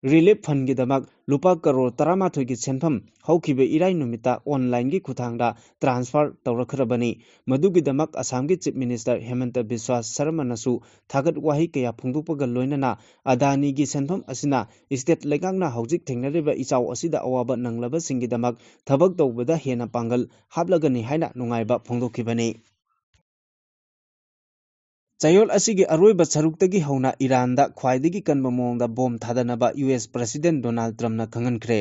ꯔꯤꯂꯤꯐ ꯐꯟꯒꯤꯗꯃꯛ ꯂꯨꯄꯥ ꯀꯔꯣꯔ ꯇꯔꯥꯃꯥꯊꯣꯏꯒꯤ ꯁꯦꯟꯐꯝ ꯍꯧꯈꯤꯕ ꯏꯔꯥꯏ ꯅꯨꯃꯤꯠꯇ ꯑꯣꯟꯂꯥꯏꯟꯒꯤ ꯈꯨꯠꯊꯥꯡꯗ ꯇ꯭ꯔꯥꯟꯁꯐꯔ ꯇꯧꯔꯛꯈ꯭ꯔꯕꯅꯤ꯫ ꯃꯗꯨꯒꯤꯗꯃꯛ ꯑꯁꯥꯝꯒꯤ ꯆꯤꯐ ꯃꯤꯅꯤꯁꯇꯔ ꯍꯦꯃꯟꯇ ꯕꯤꯁ꯭ꯋꯥ ꯁꯔꯃꯅꯁꯨ ꯊꯥꯒꯠ ꯋꯥꯍꯩ ꯀꯌꯥ ꯐꯣꯡꯗꯣꯛꯄꯒ ꯂꯣꯏꯅꯅ ꯑꯗꯥꯅꯤꯒꯤ ꯁꯦꯟꯐꯝ ꯑꯁꯤꯅ ꯁ꯭ꯇꯦꯠ ꯂꯩꯉꯥꯛꯅ ꯍꯧꯖꯤꯛ ꯊꯦꯡꯅꯔꯤꯕ ꯏꯆꯥꯎ ꯑꯁꯤꯗ ꯑꯋꯥꯕ ꯅꯪꯂꯕꯁꯤꯡꯒꯤꯗꯃꯛ ꯊꯕꯛ ꯇꯧꯕꯗ ꯍꯦꯟꯅ ꯄꯥꯡꯒꯜ ꯍꯥꯞꯂꯒꯅꯤ ꯍꯥꯏꯅ ꯅꯨꯡꯉꯥꯏꯕ ꯐꯣꯡꯗꯣꯛꯈꯤꯕꯅꯤ꯫ ꯆꯌꯣꯜ ꯑꯁꯤꯒꯤ ꯑꯔꯣꯏꯕ ꯁꯔꯨꯛꯇꯒꯤ ꯍꯧꯅ ꯏꯔꯥꯟꯗ ꯈ꯭ꯋꯥꯏꯗꯒꯤ ꯀꯟꯕ ꯃꯑꯣꯡꯗ ꯕꯣꯝ ꯊꯥꯗꯅꯕ ꯌꯨ ꯑꯦꯁ ꯄ꯭ꯔꯁꯤꯗꯦꯟ ꯗꯣꯅꯥꯜꯗ ꯇ꯭ꯔꯝꯞꯅ ꯈꯪꯍꯟꯈ꯭ꯔꯦ꯫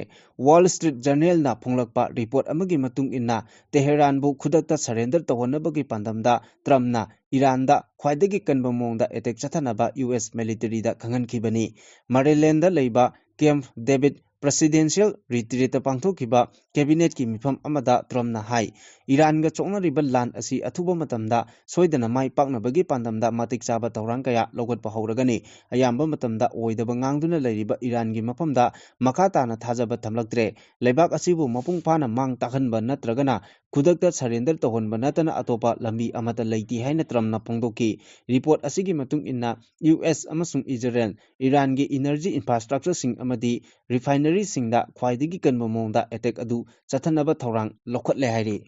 ꯋꯥꯜ ꯁ꯭ꯇ꯭ꯔꯤꯠ ꯖꯔꯅꯦꯜꯅ ꯐꯣꯡꯂꯛꯄ ꯔꯤꯄꯣꯔꯠ ꯑꯃꯒꯤ ꯃꯇꯨꯡ ꯏꯟꯅ, ꯇꯦꯍꯔꯥꯟꯕꯨ ꯈꯨꯗꯛꯇ ꯁꯔꯦꯟꯗꯔ ꯇꯧꯍꯟꯅꯕꯒꯤ ꯄꯥꯟꯗꯝꯗ ꯇ꯭ꯔꯝꯞꯅ ꯏꯔꯥꯟꯗ ꯈ꯭ꯋꯥꯏꯗꯒꯤ ꯀꯟꯕ ꯃꯑꯣꯡꯗ ꯑꯦꯇꯦꯛ ꯆꯠꯊꯅꯕ ꯌꯨ ꯑꯦꯁ ꯃꯤꯂꯤꯇꯔꯤꯗ ꯈꯪꯍꯟꯈꯤꯕꯅꯤ꯫ ꯃꯥꯔꯤꯂꯦꯟꯗ ꯂꯩꯕ ꯀꯦꯝꯞ ꯗꯦꯕꯤꯗ ꯄ꯭ꯔꯦꯁꯤꯗꯦꯟꯁꯤꯌꯦꯜ ꯔꯤꯇ꯭ꯔꯤꯠꯇ ꯄꯥꯡꯊꯣꯛꯈꯤꯕ ꯀꯦꯕꯤꯅꯦꯠꯀꯤ ꯃꯤꯐꯝ ꯑꯃꯗ ꯇ꯭ꯔꯝꯞꯅ ꯍꯥꯏ, ꯏꯔꯥꯟꯒ ꯁꯣꯛꯅꯔꯤꯕ ꯂꯥꯟ ꯑꯁꯤ ꯑꯊꯨꯕ ꯃꯇꯝꯗ ꯁꯣꯏꯗꯅ ꯃꯥꯏ ꯄꯥꯛꯅꯕꯒꯤ ꯄꯥꯟꯗꯝꯗ ꯃꯇꯤꯛ ꯆꯥꯕ ꯊꯧꯔꯥꯡ ꯀꯌꯥ ꯂꯧꯈꯠꯄ ꯍꯧꯔꯒꯅꯤ꯫ ꯑꯌꯥꯝꯕ ꯃꯇꯝꯗ ꯑꯣꯏꯗꯕ ꯉꯥꯡꯗꯨꯅ ꯂꯩꯔꯤꯕ ꯏꯔꯥꯟꯒꯤ ꯃꯐꯝꯗ ꯃꯈꯥ ꯇꯥꯅ ꯊꯥꯖꯕ ꯊꯝꯂꯛꯇ꯭ꯔꯦ꯫ ꯂꯩꯕꯥꯛ ꯑꯁꯤꯕꯨ ꯃꯄꯨꯡ ꯐꯥꯅ ꯃꯥꯡ ꯇꯥꯛꯍꯟꯕ ꯅꯠꯇ꯭ꯔꯒꯅ ꯈꯨꯗꯛꯇ ꯁꯔꯦꯟꯗꯔ ꯇꯧꯍꯟꯕ ꯅꯠꯇꯅ ꯑꯇꯣꯞꯄ ꯂꯝꯕꯤ ꯑꯃꯠꯇ ꯂꯩꯇꯦ ꯍꯥꯏꯅ ꯇ꯭ꯔꯝꯞꯅ ꯐꯣꯡꯗꯣꯛꯈꯤ꯫ ꯔꯤꯄꯣꯔꯠ ꯑꯁꯤꯒꯤ ꯃꯇꯨꯡ ꯏꯟꯅ, ꯌꯨ ꯑꯦꯁ ꯑꯃꯁꯨꯡ ꯏꯖꯔꯦꯜ ꯏꯔꯥꯟꯒꯤ ꯏꯅꯔꯖꯤ ꯏꯟꯐ꯭ꯔꯥꯁ꯭ꯇ꯭ꯔꯛꯆꯔꯁꯤꯡ ꯑꯃꯗꯤ ꯔꯤꯐꯥꯏꯅꯔꯤꯁꯤꯡꯗ ꯈ꯭ꯋꯥꯏꯗꯒꯤ ꯀꯟꯕ ꯃꯑꯣꯡꯗ ꯑꯦꯇꯦꯛ ꯑꯗꯨ ꯆꯠꯊꯅꯕ ꯊꯧꯔꯥꯡ ꯂꯧꯈꯠꯂꯦ ꯍꯥꯏꯔꯤ꯫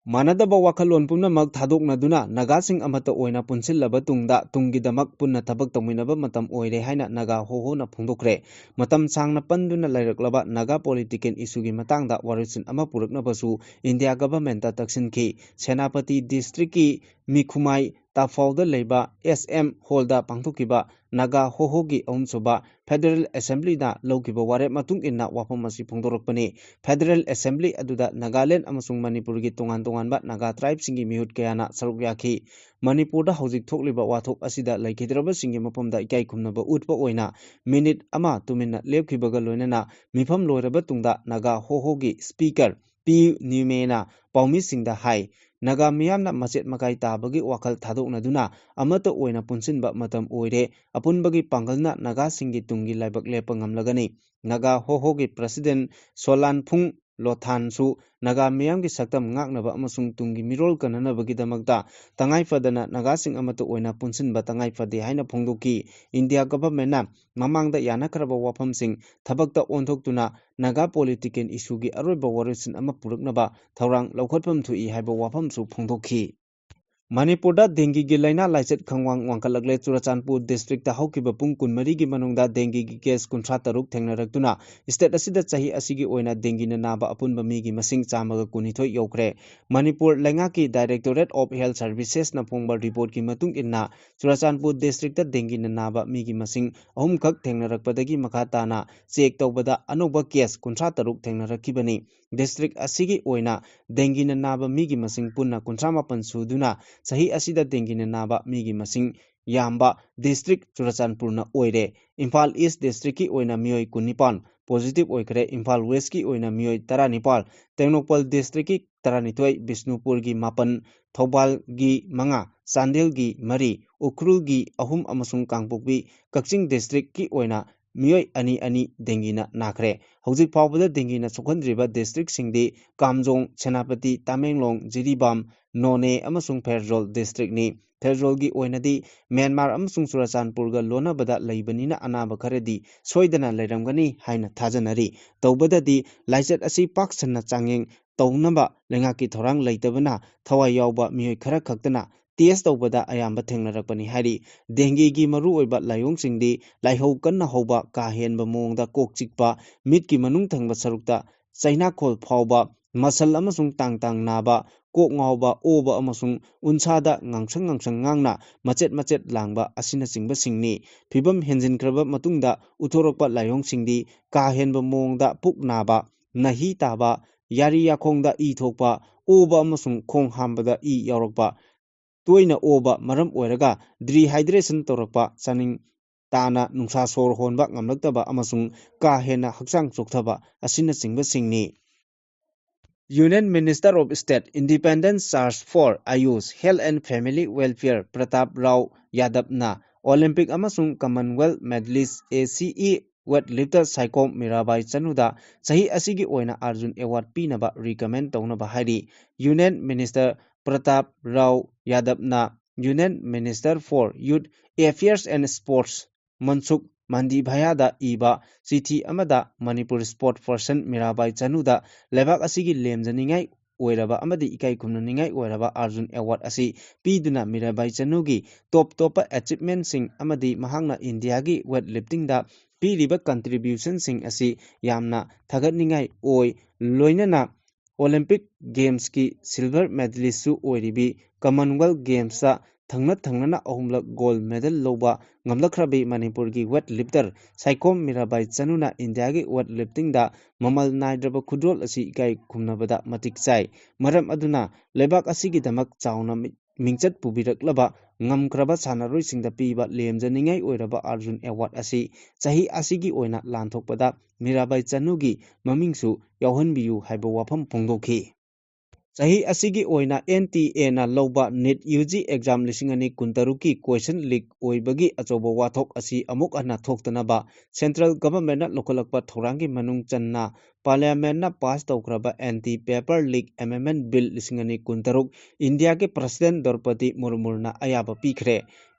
ꯃꯥꯟꯅꯗꯕ ꯋꯥꯈꯜꯂꯣꯟ ꯄꯨꯝꯅꯃꯛ ꯊꯥꯗꯣꯛꯅꯗꯨꯅ ꯅꯥꯒꯥꯁꯤꯡ ꯑꯃꯠꯇ ꯑꯣꯏꯅ ꯄꯨꯟꯁꯤꯜꯂꯕ ꯇꯨꯡꯗ ꯇꯨꯡꯒꯤꯗꯃꯛ ꯄꯨꯟꯅ ꯊꯕꯛ ꯇꯧꯃꯤꯟꯅꯕ ꯃꯇꯝ ꯑꯣꯏꯔꯦ ꯍꯥꯏꯅ ꯅꯥꯒꯥ ꯍꯣꯍꯣꯅ ꯐꯣꯡꯗꯣꯛꯈ꯭ꯔꯦ꯫ ꯃꯇꯝ ꯁꯥꯡꯅ ꯄꯟꯗꯨꯅ ꯂꯩꯔꯛꯂꯕ ꯅꯥꯒꯥ ꯄꯣꯂꯤꯇꯤꯀꯦꯜ ꯏꯁꯨꯒꯤ ꯃꯇꯥꯡꯗ ꯋꯥꯔꯣꯏꯁꯤꯟ ꯑꯃ ꯄꯨꯔꯛꯅꯕꯁꯨ ꯏꯟꯗꯤꯌꯥ ꯒꯚꯔꯟꯃꯦꯟꯠꯇ ꯇꯛꯁꯤꯟꯈꯤ꯫ ꯁꯦꯅꯥꯄꯇꯤ ꯗꯤꯁꯇ꯭ꯔꯤꯛꯀꯤ ꯃꯤꯈꯨꯃꯥꯏ ꯇꯥꯐꯥꯎꯗ ꯂꯩꯕ ꯑꯦꯁ ꯑꯦꯝ ꯍꯣꯜꯗ ꯄꯥꯡꯊꯣꯛꯈꯤꯕ ꯅꯥꯒꯥ ꯍꯣꯍꯣꯒꯤ ꯑꯍꯨꯝꯁꯨꯕ ꯐꯦꯗꯔꯦꯜ ꯑꯦꯁꯦꯝꯕ꯭ꯂꯤꯅ ꯂꯧꯈꯤꯕ ꯋꯥꯔꯦꯞ ꯃꯇꯨꯡ ꯏꯟꯅ ꯋꯥꯐꯝ ꯑꯁꯤ ꯐꯣꯡꯗꯣꯔꯛꯄꯅꯤ꯫ ꯐꯦꯗꯔꯦꯜ ꯑꯦꯁꯦꯝꯕ꯭ꯂꯤ ꯑꯗꯨꯗ ꯅꯥꯒꯥꯂꯦꯟ ꯑꯃꯁꯨꯡ ꯃꯅꯤꯄꯨꯔꯒꯤ ꯇꯣꯉꯥꯟ ꯇꯣꯉꯥꯟꯕ ꯅꯥꯒꯥ ꯇ꯭ꯔꯥꯏꯕꯁꯤꯡꯒꯤ ꯃꯤꯍꯨꯠ ꯀꯌꯥꯅ ꯁꯔꯨꯛ ꯌꯥꯈꯤ꯫ ꯃꯅꯤꯄꯨꯔꯗ ꯍꯧꯖꯤꯛ ꯊꯣꯛꯂꯤꯕ ꯋꯥꯊꯣꯛ ꯑꯁꯤꯗ ꯂꯩꯈꯤꯗ꯭ꯔꯕꯁꯤꯡꯒꯤ ꯃꯐꯝꯗ ꯏꯀꯥꯏ ꯈꯨꯝꯅꯕ ꯎꯠꯄ ꯑꯣꯏꯅ ꯃꯤꯅꯤꯠ ꯑꯃ ꯇꯨꯃꯤꯟꯅ ꯂꯦꯞꯈꯤꯕꯒ ꯂꯣꯏꯅꯅ ꯃꯤꯐꯝ ꯂꯣꯏꯔꯕ ꯇꯨꯡꯗ ꯅꯥꯒꯥ ꯍꯣꯍꯣꯒꯤ ꯁ꯭ꯄꯤꯀꯔ ꯄꯤ ꯅ꯭ꯌꯨꯃꯦꯅ ꯄꯥꯎꯃꯤꯁꯤꯡꯗ ꯍꯥꯏ, ꯅꯥꯒꯥ ꯃꯤꯌꯥꯝꯅ ꯃꯆꯦꯠ ꯃꯀꯥꯏ ꯇꯥꯕꯒꯤ ꯋꯥꯈꯜ ꯊꯥꯗꯣꯛꯅꯗꯨꯅ ꯑꯃꯠꯇ ꯑꯣꯏꯅ ꯄꯨꯟꯁꯤꯟꯕ ꯃꯇꯝ ꯑꯣꯏꯔꯦ꯫ ꯑꯄꯨꯟꯕꯒꯤ ꯄꯥꯡꯒꯜꯅ ꯅꯥꯒꯥꯁꯤꯡꯒꯤ ꯇꯨꯡꯒꯤ ꯂꯥꯏꯕꯛ ꯂꯦꯞꯄ ꯉꯝꯂꯒꯅꯤ꯫ ꯅꯥꯒꯥ ꯍꯣꯍꯣꯒꯤ ꯄ꯭ꯔꯁꯤꯗꯦꯟꯠ ꯁꯣꯂꯥꯟꯐꯨꯡ ꯂꯣꯊꯥꯟꯁꯨ ꯅꯥꯒꯥ ꯃꯤꯌꯥꯝꯒꯤ ꯁꯛꯇꯝ ꯉꯥꯛꯅꯕ ꯑꯃꯁꯨꯡ ꯇꯨꯡꯒꯤ ꯃꯤꯔꯣꯜ ꯀꯟꯅꯅꯕꯒꯤꯗꯃꯛꯇ ꯇꯉꯥꯏ ꯐꯗꯅ ꯅꯥꯒꯥꯁꯤꯡ ꯑꯃꯠꯇ ꯑꯣꯏꯅ ꯄꯨꯟꯁꯤꯟꯕ ꯇꯉꯥꯏ ꯐꯗꯦ ꯍꯥꯏꯅ ꯐꯣꯡꯗꯣꯛꯈꯤ꯫ ꯏꯟꯗꯤꯌꯥ ꯒꯚꯔꯟꯃꯦꯟꯠꯅ ꯃꯃꯥꯡꯗ ꯌꯥꯅꯈ꯭ꯔꯕ ꯋꯥꯐꯝꯁꯤꯡ ꯊꯕꯛꯇ ꯑꯣꯟꯊꯣꯛꯇꯨꯅ ꯅꯥꯒꯥ ꯄꯣꯂꯤꯇꯤꯀꯦꯜ ꯏꯁꯨꯒꯤ ꯑꯔꯣꯏꯕ ꯋꯥꯔꯣꯏꯁꯤꯟ ꯑꯃ ꯄꯨꯔꯛꯅꯕ ꯊꯧꯔꯥꯡ ꯂꯧꯈꯠꯐꯝ ꯊꯣꯛꯏ ꯍꯥꯏꯕ ꯋꯥꯐꯝꯁꯨ ꯐꯣꯡꯗꯣꯛꯈꯤ꯫ ꯃꯅꯤꯄꯨꯔꯗ ꯗꯦꯡꯒꯤꯒꯤ ꯂꯥꯏꯅꯥ ꯂꯥꯏꯆꯠ ꯈꯪꯋꯥꯡ ꯋꯥꯡꯈꯠꯂꯛꯂꯦ꯫ ꯆꯨꯔꯆꯥꯟꯄꯨꯔ ꯗꯤꯁꯇ꯭ꯔꯤꯛꯇ ꯍꯧꯈꯤꯕ ꯄꯨꯡ ꯀꯨꯟꯃꯔꯤꯒꯤ ꯃꯅꯨꯡꯗ ꯗꯦꯡꯒꯤꯒꯤ ꯀꯦꯁ ꯀꯨꯟꯊ꯭ꯔꯥ ꯇꯔꯨꯛ ꯊꯦꯡꯅꯔꯛꯇꯨꯅ ꯁ꯭ꯇꯦꯠ ꯑꯁꯤꯗ ꯆꯍꯤ ꯑꯁꯤꯒꯤ ꯑꯣꯏꯅ ꯗꯦꯡꯒꯤꯅ ꯅꯥꯕ ꯑꯄꯨꯟꯕ ꯃꯤꯒꯤ ꯃꯁꯤꯡ ꯆꯥꯝꯃꯒ ꯀꯨꯟꯅꯤꯊꯣꯏ ꯌꯧꯈ꯭ꯔꯦ꯫ ꯃꯅꯤꯄꯨꯔ ꯂꯩꯉꯥꯛꯀꯤ Directorate of Health Servicesꯅ ꯐꯣꯡꯕ ꯔꯤꯄꯣꯔꯠꯀꯤ ꯃꯇꯨꯡ ꯏꯟꯅ ꯆꯨꯔꯆꯥꯟꯄꯨꯔ ꯗꯤꯁꯇ꯭ꯔꯤꯛꯇ ꯗꯦꯡꯒꯤꯅ ꯅꯥꯕ ꯃꯤꯒꯤ ꯃꯁꯤꯡ ꯑꯍꯨꯝꯈꯛ ꯊꯦꯡꯅꯔꯛꯄꯗꯒꯤ ꯃꯈꯥ ꯇꯥꯅ ꯆꯦꯛ ꯇꯧꯕꯗ ꯑꯅꯧꯕ ꯀꯦꯁ ꯀꯨꯟꯊ꯭ꯔꯥ ꯇꯔꯨꯛ ꯊꯦꯡꯅꯔꯛꯈꯤꯕꯅꯤ꯫ ꯗꯤꯁꯇ꯭ꯔꯤꯛ ꯑꯁꯤꯒꯤ ꯑꯣꯏꯅ ꯗꯦꯡꯒꯤꯅ ꯅꯥꯕ ꯃꯤꯒꯤ ꯃꯁꯤꯡ ꯄꯨꯟꯅ ꯀꯨꯟꯊ꯭ꯔꯥ ꯃꯥꯄꯟ ꯁꯨꯗꯨꯅ ꯆꯍꯤ ꯑꯁꯤꯗ ꯗꯦꯡꯒꯤꯅ ꯅꯥꯕ ꯃꯤꯒꯤ ꯃꯁꯤꯡ ꯌꯥꯝꯕ ꯗꯤꯁꯇ꯭ꯔꯤꯛ ꯆꯨꯔꯆꯥꯟꯄꯨꯔꯅ ꯑꯣꯏꯔꯦ꯫ ꯏꯝꯐꯥꯜ ꯏꯁ ꯗꯤꯁꯇ꯭ꯔꯤꯛꯀꯤ ꯑꯣꯏꯅ ꯃꯤꯑꯣꯏ ꯀꯨꯟꯅꯤꯄꯥꯟ ꯄꯣꯖꯤꯇꯤꯚ ꯑꯣꯏꯈ꯭ꯔꯦ꯫ ꯏꯝꯐꯥꯜ ꯋꯦꯁꯀꯤ ꯑꯣꯏꯅ ꯃꯤꯑꯣꯏ ꯇꯔꯥꯅꯤꯄꯥꯜ, ꯇꯦꯡꯅꯧꯄꯜ ꯗꯤꯁꯇ꯭ꯔꯤꯛꯀꯤ ꯇꯔꯥꯅꯤꯊꯣꯏ, ꯕꯤꯁꯅꯨꯄꯨꯔꯒꯤ ꯃꯥꯄꯟ, ꯊꯧꯕꯥꯜꯒꯤ ꯃꯉꯥ, ꯆꯥꯟꯗꯦꯜꯒꯤ ꯃꯔꯤ, ꯎꯈ꯭ꯔꯨꯜꯒꯤ ꯑꯍꯨꯝ ꯑꯃꯁꯨꯡ ꯀꯥꯡꯄꯣꯛꯄꯤ, ꯀꯛꯆꯤꯡ ꯗꯤꯁꯇ꯭ꯔꯤꯛꯀꯤ ꯑꯣꯏꯅ ꯃꯤꯑꯣꯏ ꯑꯅꯤ ꯑꯅꯤ ꯗꯦꯡꯒꯤꯅ ꯅꯥꯈ꯭ꯔꯦ꯫ ꯍꯧꯖꯤꯛ ꯐꯥꯎꯕꯗ ꯗꯦꯡꯒꯤꯅ ꯁꯣꯛꯍꯟꯗ꯭ꯔꯤꯕ ꯗꯤꯁꯇ꯭ꯔꯤꯛꯁꯤꯡꯗꯤ ꯀꯥꯝꯖꯣꯡ, ꯁꯦꯅꯥꯄꯇꯤ, ꯇꯃꯦꯡꯂꯣꯡ, ꯖꯤꯔꯤꯕꯥꯝ, ꯅꯣꯅꯦ ꯑꯃꯁꯨꯡ ꯐꯦꯔꯖꯣꯜ ꯗꯤꯁꯇ꯭ꯔꯤꯛꯅꯤ꯫ ꯐꯦꯔꯖꯣꯜꯒꯤ ꯑꯣꯏꯅꯗꯤ ꯃ꯭ꯌꯥꯟꯃꯥꯔ ꯑꯃꯁꯨꯡ ꯆꯨꯔꯆꯥꯟꯄꯨꯔꯒ ꯂꯣꯟꯅꯕꯗ ꯂꯩꯕꯅꯤꯅ ꯑꯅꯥꯕ ꯈꯔꯗꯤ ꯁꯣꯏꯗꯅ ꯂꯩꯔꯝꯒꯅꯤ ꯍꯥꯏꯅ ꯊꯥꯖꯅꯔꯤ꯫ ꯇꯧꯕꯗꯗꯤ ꯂꯥꯏꯆꯠ ꯑꯁꯤ ꯄꯥꯛ ꯁꯟꯅ ꯆꯥꯡꯌꯦꯡ ꯇꯧꯅꯕ ꯂꯩꯉꯥꯛꯀꯤ ꯊꯧꯔꯥꯡ ꯂꯩꯇꯕꯅ ꯊꯋꯥꯏ ꯌꯥꯎꯕ ꯃꯤꯑꯣꯏ ꯈꯔ ꯈꯛꯇꯅ ꯇꯦꯁ ꯇꯧꯕꯗ ꯑꯌꯥꯝꯕ ꯊꯦꯡꯅꯔꯛꯄꯅꯤ ꯍꯥꯏꯔꯤ꯫ ꯗꯦꯡꯒꯤꯒꯤ ꯃꯔꯨꯑꯣꯏꯕ ꯂꯥꯏꯑꯣꯡꯁꯤꯡꯗꯤ ꯂꯥꯏꯍꯧ ꯀꯟꯅ ꯍꯧꯕ, ꯀꯥ ꯍꯦꯟꯕ ꯃꯑꯣꯡꯗ ꯀꯣꯛ ꯆꯤꯛꯄ, ꯃꯤꯠꯀꯤ ꯃꯅꯨꯡ ꯊꯪꯕ ꯁꯔꯨꯛꯇ ꯆꯩꯅꯥꯈꯣꯜ ꯐꯥꯎꯕ, ꯃꯁꯜ ꯑꯃꯁꯨꯡ ꯇꯥꯡ ꯇꯥꯡ ꯅꯥꯕ, ꯀꯣꯛ ꯉꯥꯎꯕ, ꯑꯣꯕ ꯑꯃꯁꯨꯡ ꯎꯟꯁꯥꯗ ꯉꯥꯡꯁꯪ ꯉꯥꯡꯁꯪ ꯉꯥꯡꯅ ꯃꯆꯦꯠ ꯃꯆꯦꯠ ꯂꯥꯡꯕ ꯑꯁꯤꯅꯆꯤꯡꯕꯁꯤꯡꯅꯤ꯫ ꯐꯤꯚꯝ ꯍꯦꯟꯖꯤꯟꯈ꯭ꯔꯕ ꯃꯇꯨꯡꯗ ꯎꯠꯊꯣꯔꯛꯄ ꯂꯥꯏꯑꯣꯡꯁꯤꯡꯗꯤ ꯀꯥ ꯍꯦꯟꯕ ꯃꯑꯣꯡꯗ ꯄꯨꯛ ꯅꯥꯕ, ꯅꯥꯍꯤ ꯇꯥꯕ, ꯌꯥꯔꯤ ꯌꯥꯈꯣꯡꯗ ꯏ ꯊꯣꯛꯄ, ꯑꯣꯕ ꯑꯃꯁꯨꯡ ꯈꯣꯡ ꯍꯥꯝꯕꯗ ꯏ ꯌꯥꯎꯔꯛꯄ, ꯇꯣꯏꯅ ꯑꯣꯕ ꯃꯔꯝ ꯑꯣꯏꯔꯒ ꯗꯤꯍꯥꯏꯗ꯭ꯔꯦꯁꯟ ꯇꯧꯔꯛꯄ, ꯆꯥꯅꯤꯡ ꯇꯥꯅ ꯅꯨꯡꯁꯥ ꯁꯣꯔ ꯍꯣꯟꯕ ꯉꯝꯂꯛꯇꯕ ꯑꯃꯁꯨꯡ ꯀꯥ ꯍꯦꯟꯅ ꯍꯛꯆꯥꯡ ꯆꯣꯛꯊꯕ ꯑꯁꯤꯅꯆꯤꯡꯕꯁꯤꯡꯅꯤ꯫ Union Minister of State, Independent Charge for Ayush, Health and Family Welfare Pratap Rao ꯌꯥꯗꯕꯅ Olympic ꯑꯃꯁꯨꯡ Commonwealth medalist ꯑꯦ ꯁꯤ E weight lifter Saikhom Mirabai ꯆꯅꯨꯗ ꯆꯍꯤ ꯑꯁꯤꯒꯤ ꯑꯣꯏꯅ ꯑꯥꯔꯖꯨꯟ ꯑꯦꯋꯥꯔꯗ ꯄꯤꯅꯕ recommend ꯇꯧꯅꯕ ꯍꯥꯏꯔꯤ꯫ Union Minister Pratap Rao Yadavꯅ Union Minister for Youth Affairs and Sports ꯃꯟꯁꯨꯈ ꯃꯟꯗꯤꯚꯌꯥꯗ ꯏꯕ ꯆꯤꯊꯤ ꯑꯃꯗ ꯃꯅꯤꯄꯨꯔ sport person ꯃꯤꯔꯥꯕꯥꯏ ꯆꯅꯨꯗ ꯂꯩꯕꯥꯛ ꯑꯁꯤꯒꯤ ꯂꯦꯝꯖꯅꯤꯡꯉꯥꯏ ꯑꯣꯏꯔꯕ ꯑꯃꯗꯤ ꯏꯀꯥꯏ ꯈꯨꯝꯅꯅꯤꯡꯉꯥꯏ ꯑꯣꯏꯔꯕ ꯑꯥꯔꯖꯨꯟ ꯑꯦꯋꯥꯔꯗ ꯑꯁꯤ ꯄꯤꯗꯨꯅ ꯃꯤꯔꯥꯕꯥꯏ ꯆꯅꯨꯒꯤ top ꯇꯣꯞꯄ achievementꯁꯤꯡ ꯑꯃꯗꯤ ꯃꯍꯥꯛꯅ ꯏꯟꯗꯤꯌꯥꯒꯤ weight liftingꯗ ꯄꯤꯔꯤꯕ contributionꯁꯤꯡ ꯑꯁꯤ ꯌꯥꯝꯅ ꯊꯥꯒꯠꯅꯤꯡꯉꯥꯏ ꯑꯣꯏ꯫ ꯂꯣꯏꯅꯅ Olympic Gamesꯀꯤ silver medalistꯁꯨ ꯑꯣꯏꯔꯤꯕꯤ, Commonwealth Gamesꯇ ꯊꯪꯅ ꯊꯪꯅꯅ ꯑꯍꯨꯝꯂꯛ gold medal ꯂꯧꯕ ꯉꯝꯂꯛꯈ꯭ꯔꯕꯤ ꯃꯅꯤꯄꯨꯔꯒꯤ weight lifter ꯁꯥꯏꯈꯣꯝ ꯃꯤꯔꯥꯕꯥꯏ ꯆꯅꯨꯅ ꯏꯟꯗꯤꯌꯥꯒꯤ weight liftingꯗ ꯃꯃꯜ ꯅꯥꯏꯗ꯭ꯔꯕ ꯈꯨꯗꯣꯜ ꯑꯁꯤ ꯏꯀꯥꯏ ꯈꯨꯝꯅꯕꯗ ꯃꯇꯤꯛ ꯆꯥꯏ꯫ ꯃꯔꯝ ꯑꯗꯨꯅ ꯂꯩꯕꯥꯛ ꯑꯁꯤꯒꯤꯗꯃꯛ ꯆꯥꯎꯅ ꯃꯤ-, ꯃꯤꯡꯆꯠ ꯄꯨꯕꯤꯔꯛꯂꯕ ꯉꯝꯈ꯭ꯔꯕ ꯁꯥꯟꯅꯔꯣꯏꯁꯤꯡꯗ ꯄꯤꯕ ꯂꯦꯝꯖꯅꯤꯡꯉꯥꯏ ꯑꯣꯏꯔꯕ ꯑꯥꯔꯖꯨꯟ ꯑꯦꯋꯥꯔꯗ ꯑꯁꯤ ꯆꯍꯤ ꯑꯁꯤꯒꯤ ꯑꯣꯏꯅ ꯂꯥꯟꯊꯣꯛꯄꯗ ꯃꯤꯔꯥꯕꯥꯏ ꯆꯅꯨꯒꯤ ꯃꯃꯤꯡꯁꯨ ꯌꯥꯎꯍꯟꯕꯤꯌꯨ ꯍꯥꯏꯕ ꯋꯥꯐꯝ ꯐꯣꯡꯗꯣꯛꯈꯤ꯫ ꯆꯍꯤ ꯑꯁꯤꯒꯤ ꯑꯣꯏꯅ NTAꯅ ꯂꯧꯕ NEET UG exam ꯂꯤꯁꯤꯡ ꯑꯅꯤ ꯀꯨꯟꯇꯔꯨꯛꯀꯤ question leak ꯑꯣꯏꯕꯒꯤ ꯑꯆꯧꯕ ꯋꯥꯊꯣꯛ ꯑꯁꯤ ꯑꯃꯨꯛ ꯍꯟꯅ ꯊꯣꯛꯇꯅꯕ central governmentꯅ ꯂꯧꯈꯠꯂꯛꯄ ꯊꯧꯔꯥꯡꯒꯤ ꯃꯅꯨꯡ ꯆꯟꯅ parliamentꯅ pass ꯇꯧꯈ꯭ꯔꯕ anti paper leak amendment bill ꯂꯤꯁꯤꯡ ꯑꯅꯤ ꯀꯨꯟꯇꯔꯨꯛ ꯏꯟꯗꯤꯌꯥꯒꯤ president ꯗ꯭ꯔꯧꯄꯗꯤ ꯃꯨꯔꯃꯨꯅ ꯑꯌꯥꯕ ꯄꯤꯈ꯭ꯔꯦ꯫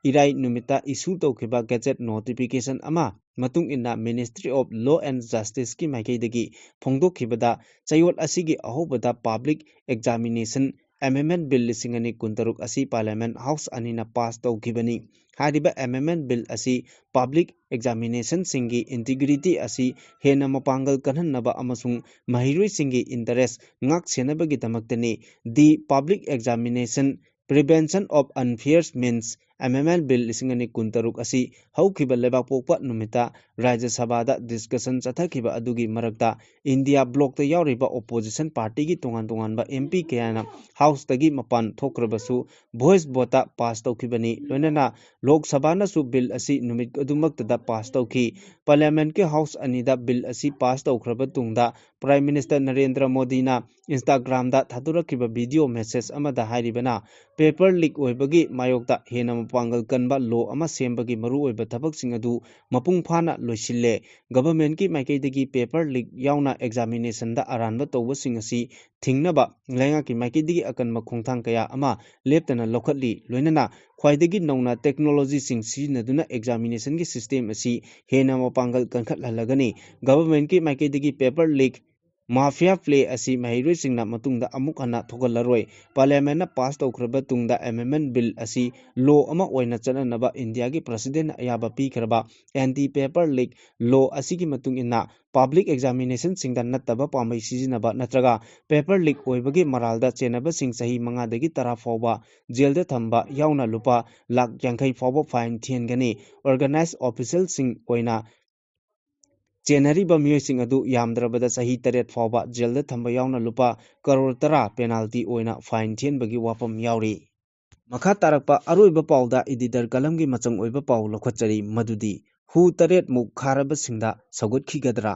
ꯏꯔꯥꯏ ꯅꯨꯃꯤꯠꯇ issue ꯇꯧꯈꯤꯕ gazette notification ꯑꯃ ꯃꯇꯨꯡ ꯏꯟꯅ Ministry of Law and Justiceꯀꯤ ꯃꯥꯏꯀꯩꯗꯒꯤ ꯐꯣꯡꯗꯣꯛꯈꯤꯕꯗ, ꯆꯌꯣꯜ ꯑꯁꯤꯒꯤ ꯑꯍꯧꯕꯗ public examination amendment bill ꯂꯤꯁꯤꯡ ꯑꯅꯤ ꯀꯨꯟꯇꯔꯨꯛ ꯑꯁꯤ parliament house ꯑꯅꯤꯅ pass ꯇꯧꯈꯤꯕꯅꯤ꯫ ꯍꯥꯏꯔꯤꯕ amendment bill ꯑꯁꯤ public examinationꯁꯤꯡꯒꯤ integrity ꯑꯁꯤ ꯍꯦꯟꯅ ꯃꯄꯥꯡꯒꯜ ꯀꯟꯍꯟꯅꯕ ꯑꯃꯁꯨꯡ ꯃꯍꯩꯔꯣꯏꯁꯤꯡꯒꯤ interest ꯉꯥꯛ ꯁꯦꯟꯅꯕꯒꯤꯗꯃꯛꯇꯅꯤ꯫ The Public Examination Prevention of Unfair Means Amendment Bill ꯂꯤꯁꯤꯡ ꯑꯅꯤ ꯀꯨꯟꯇꯔꯨꯛ ꯑꯁꯤ ꯍꯧꯈꯤꯕ ꯂꯩꯕꯥꯛꯄꯣꯛꯄ ꯅꯨꯃꯤꯠꯇ ꯔꯥꯖ꯭ꯌ ꯁꯚꯥꯗ discussion ꯆꯠꯊꯈꯤꯕ ꯑꯗꯨꯒꯤ ꯃꯔꯛꯇ ꯏꯟꯗꯤꯌꯥ blockꯇ ꯌꯥꯎꯔꯤꯕ opposition partyꯒꯤ ꯇꯣꯉꯥꯟ ꯇꯣꯉꯥꯟꯕ MP ꯀꯌꯥꯅ houseꯇꯒꯤ ꯃꯄꯥꯟ ꯊꯣꯛꯈ꯭ꯔꯕꯁꯨ voice voteꯇ pass ꯇꯧꯈꯤꯕꯅꯤ꯫ ꯂꯣꯏꯅꯅ ꯂꯣꯛ ꯁꯚꯥꯅꯁꯨ bill ꯑꯁꯤ ꯅꯨꯃꯤꯠ ꯑꯗꯨꯃꯛꯇꯗ pass ꯇꯧꯈꯤ꯫ Parliamentꯀꯤ house ꯑꯅꯤꯗ bill ꯑꯁꯤ pass ꯇꯧꯈ꯭ꯔꯕ ꯇꯨꯡꯗ Prime Minister ꯅꯔꯦꯟꯗ꯭ꯔ ꯃꯣꯗꯤꯅ Instagramꯗ ꯊꯥꯗꯣꯔꯛꯈꯤꯕ video message ꯑꯃꯗ ꯍꯥꯏꯔꯤꯕꯅ, paper leak ꯑꯣꯏꯕꯒꯤ ꯃꯥꯌꯣꯛꯇ ꯍꯦꯟꯅ ꯃꯄꯥꯡꯒꯜ ꯀꯟꯕ ꯂꯣ ꯑꯃ ꯁꯦꯝꯕꯒꯤ ꯃꯔꯨꯑꯣꯏꯕ ꯊꯕꯛꯁꯤꯡ ꯑꯗꯨ ꯃꯄꯨꯡ ꯐꯥꯅ ꯂꯣꯏꯁꯤꯜꯂꯦ꯫ ꯒꯚꯔꯟꯃꯦꯟꯠꯀꯤ ꯃꯥꯏꯀꯩꯗꯒꯤ ꯄꯦꯄꯔ ꯂꯤꯛ ꯌꯥꯎꯅ ꯑꯦꯛꯖꯥꯃꯤꯅꯦꯁꯟꯗ ꯑꯔꯥꯟꯕ ꯇꯧꯕꯁꯤꯡ ꯑꯁꯤ ꯊꯤꯡꯅꯕ ꯂꯩꯉꯥꯛꯀꯤ ꯃꯥꯏꯀꯩꯗꯒꯤ ꯑꯀꯟꯕ ꯈꯣꯡꯊꯥꯡ ꯀꯌꯥ ꯑꯃ ꯂꯦꯞꯇꯅ ꯂꯧꯈꯠꯂꯤ꯫ ꯂꯣꯏꯅꯅ ꯈ꯭ꯋꯥꯏꯗꯒꯤ ꯅꯧꯅ ꯇꯦꯛꯅꯣꯂꯣꯖꯤꯁꯤꯡ ꯁꯤꯖꯤꯟꯅꯗꯨꯅ ꯑꯦꯛꯖꯥꯃꯤꯅꯦꯁꯟꯒꯤ ꯁꯤꯁꯇꯦꯝ ꯑꯁꯤ ꯍꯦꯟꯅ ꯃꯄꯥꯡꯒꯜ ꯀꯟꯈꯠꯍꯜꯂꯒꯅꯤ꯫ ꯒꯚꯔꯟꯃꯦꯟꯠꯀꯤ ꯃꯥꯏꯀꯩꯗꯒꯤ ꯄꯦꯄꯔ ꯂꯤꯛ ꯃꯥꯐꯤꯌꯥ ꯄ꯭ꯂꯦ ꯑꯁꯤ ꯃꯍꯩꯔꯣꯏꯁꯤꯡꯅ ꯃꯇꯨꯡꯗ ꯑꯃꯨꯛ ꯍꯟꯅ ꯊꯣꯛꯍꯜꯂꯔꯣꯏ꯫ ꯄꯥꯔꯂꯤꯌꯥꯃꯦꯟꯠꯅ ꯄꯥꯁ ꯇꯧꯈ꯭ꯔꯕ ꯇꯨꯡꯗ ꯑꯦꯃꯦꯟꯗꯃꯦꯟꯠ ꯕꯤꯜ ꯑꯁꯤ ꯂꯣ ꯑꯃ ꯑꯣꯏꯅ ꯆꯠꯅꯅꯕ ꯏꯟꯗꯤꯌꯥꯒꯤ ꯄ꯭ꯔꯁꯤꯗꯦꯟꯠꯅ ꯑꯌꯥꯕ ꯄꯤꯈ꯭ꯔꯕ ꯑꯦꯟꯇꯤ ꯄꯦꯄꯔ ꯂꯤꯛ ꯂꯣ ꯑꯁꯤꯒꯤ ꯃꯇꯨꯡ ꯏꯟꯅ ꯄꯕ꯭ꯂꯤꯛ ꯑꯦꯛꯖꯥꯃꯤꯅꯦꯁꯟꯁꯤꯡꯗ ꯅꯠꯇꯕ ꯄꯥꯝꯕꯩ ꯁꯤꯖꯤꯟꯅꯕ ꯅꯠꯇ꯭ꯔꯒ ꯄꯦꯄꯔ ꯂꯤꯛ ꯑꯣꯏꯕꯒꯤ ꯃꯔꯥꯜꯗ ꯆꯦꯟꯅꯕꯁꯤꯡ ꯆꯍꯤ ꯃꯉꯥꯗꯒꯤ ꯇꯔꯥ ꯐꯥꯎꯕ ꯖꯦꯜꯗ ꯊꯝꯕ ꯌꯥꯎꯅ ꯂꯨꯄꯥ ꯂꯥꯈ ꯌꯥꯡꯈꯩ ꯐꯥꯎꯕ ꯐꯥꯏꯟ ꯊꯤꯍꯟꯒꯅꯤ꯫ ꯑꯣꯔꯒꯅꯥꯏꯖ ꯑꯣꯐꯤꯁꯦꯜꯁꯤꯡ ꯑꯣꯏꯅ ꯆꯦꯟꯅꯔꯤꯕ ꯃꯤꯑꯣꯏꯁꯤꯡ ꯑꯗꯨ ꯌꯥꯝꯗ꯭ꯔꯕꯗ ꯆꯍꯤ ꯇꯔꯦꯠ ꯐꯥꯎꯕ ꯖꯦꯜꯗ ꯊꯝꯕ ꯌꯥꯎꯅ ꯂꯨꯄꯥ ꯀꯔꯣꯔ ꯇꯔꯥ ꯄꯦꯅꯥꯜꯇꯤ ꯑꯣꯏꯅ ꯐꯥꯏꯟ ꯊꯤꯍꯟꯕꯒꯤ ꯋꯥꯐꯝ ꯌꯥꯎꯔꯤ꯫ ꯃꯈꯥ ꯇꯥꯔꯛꯄ ꯑꯔꯣꯏꯕ ꯄꯥꯎꯗ ꯏꯗꯤꯇꯔ ꯀꯂꯝꯒꯤ ꯃꯆꯪ ꯑꯣꯏꯕ ꯄꯥꯎ ꯂꯧꯈꯠꯆꯔꯤ, ꯃꯗꯨꯗꯤ ꯍꯨ ꯇꯔꯦꯠ ꯃꯨꯛ ꯈꯥꯔꯕꯁꯤꯡꯗ ꯁꯧꯒꯠꯈꯤꯒꯗ꯭ꯔꯥ?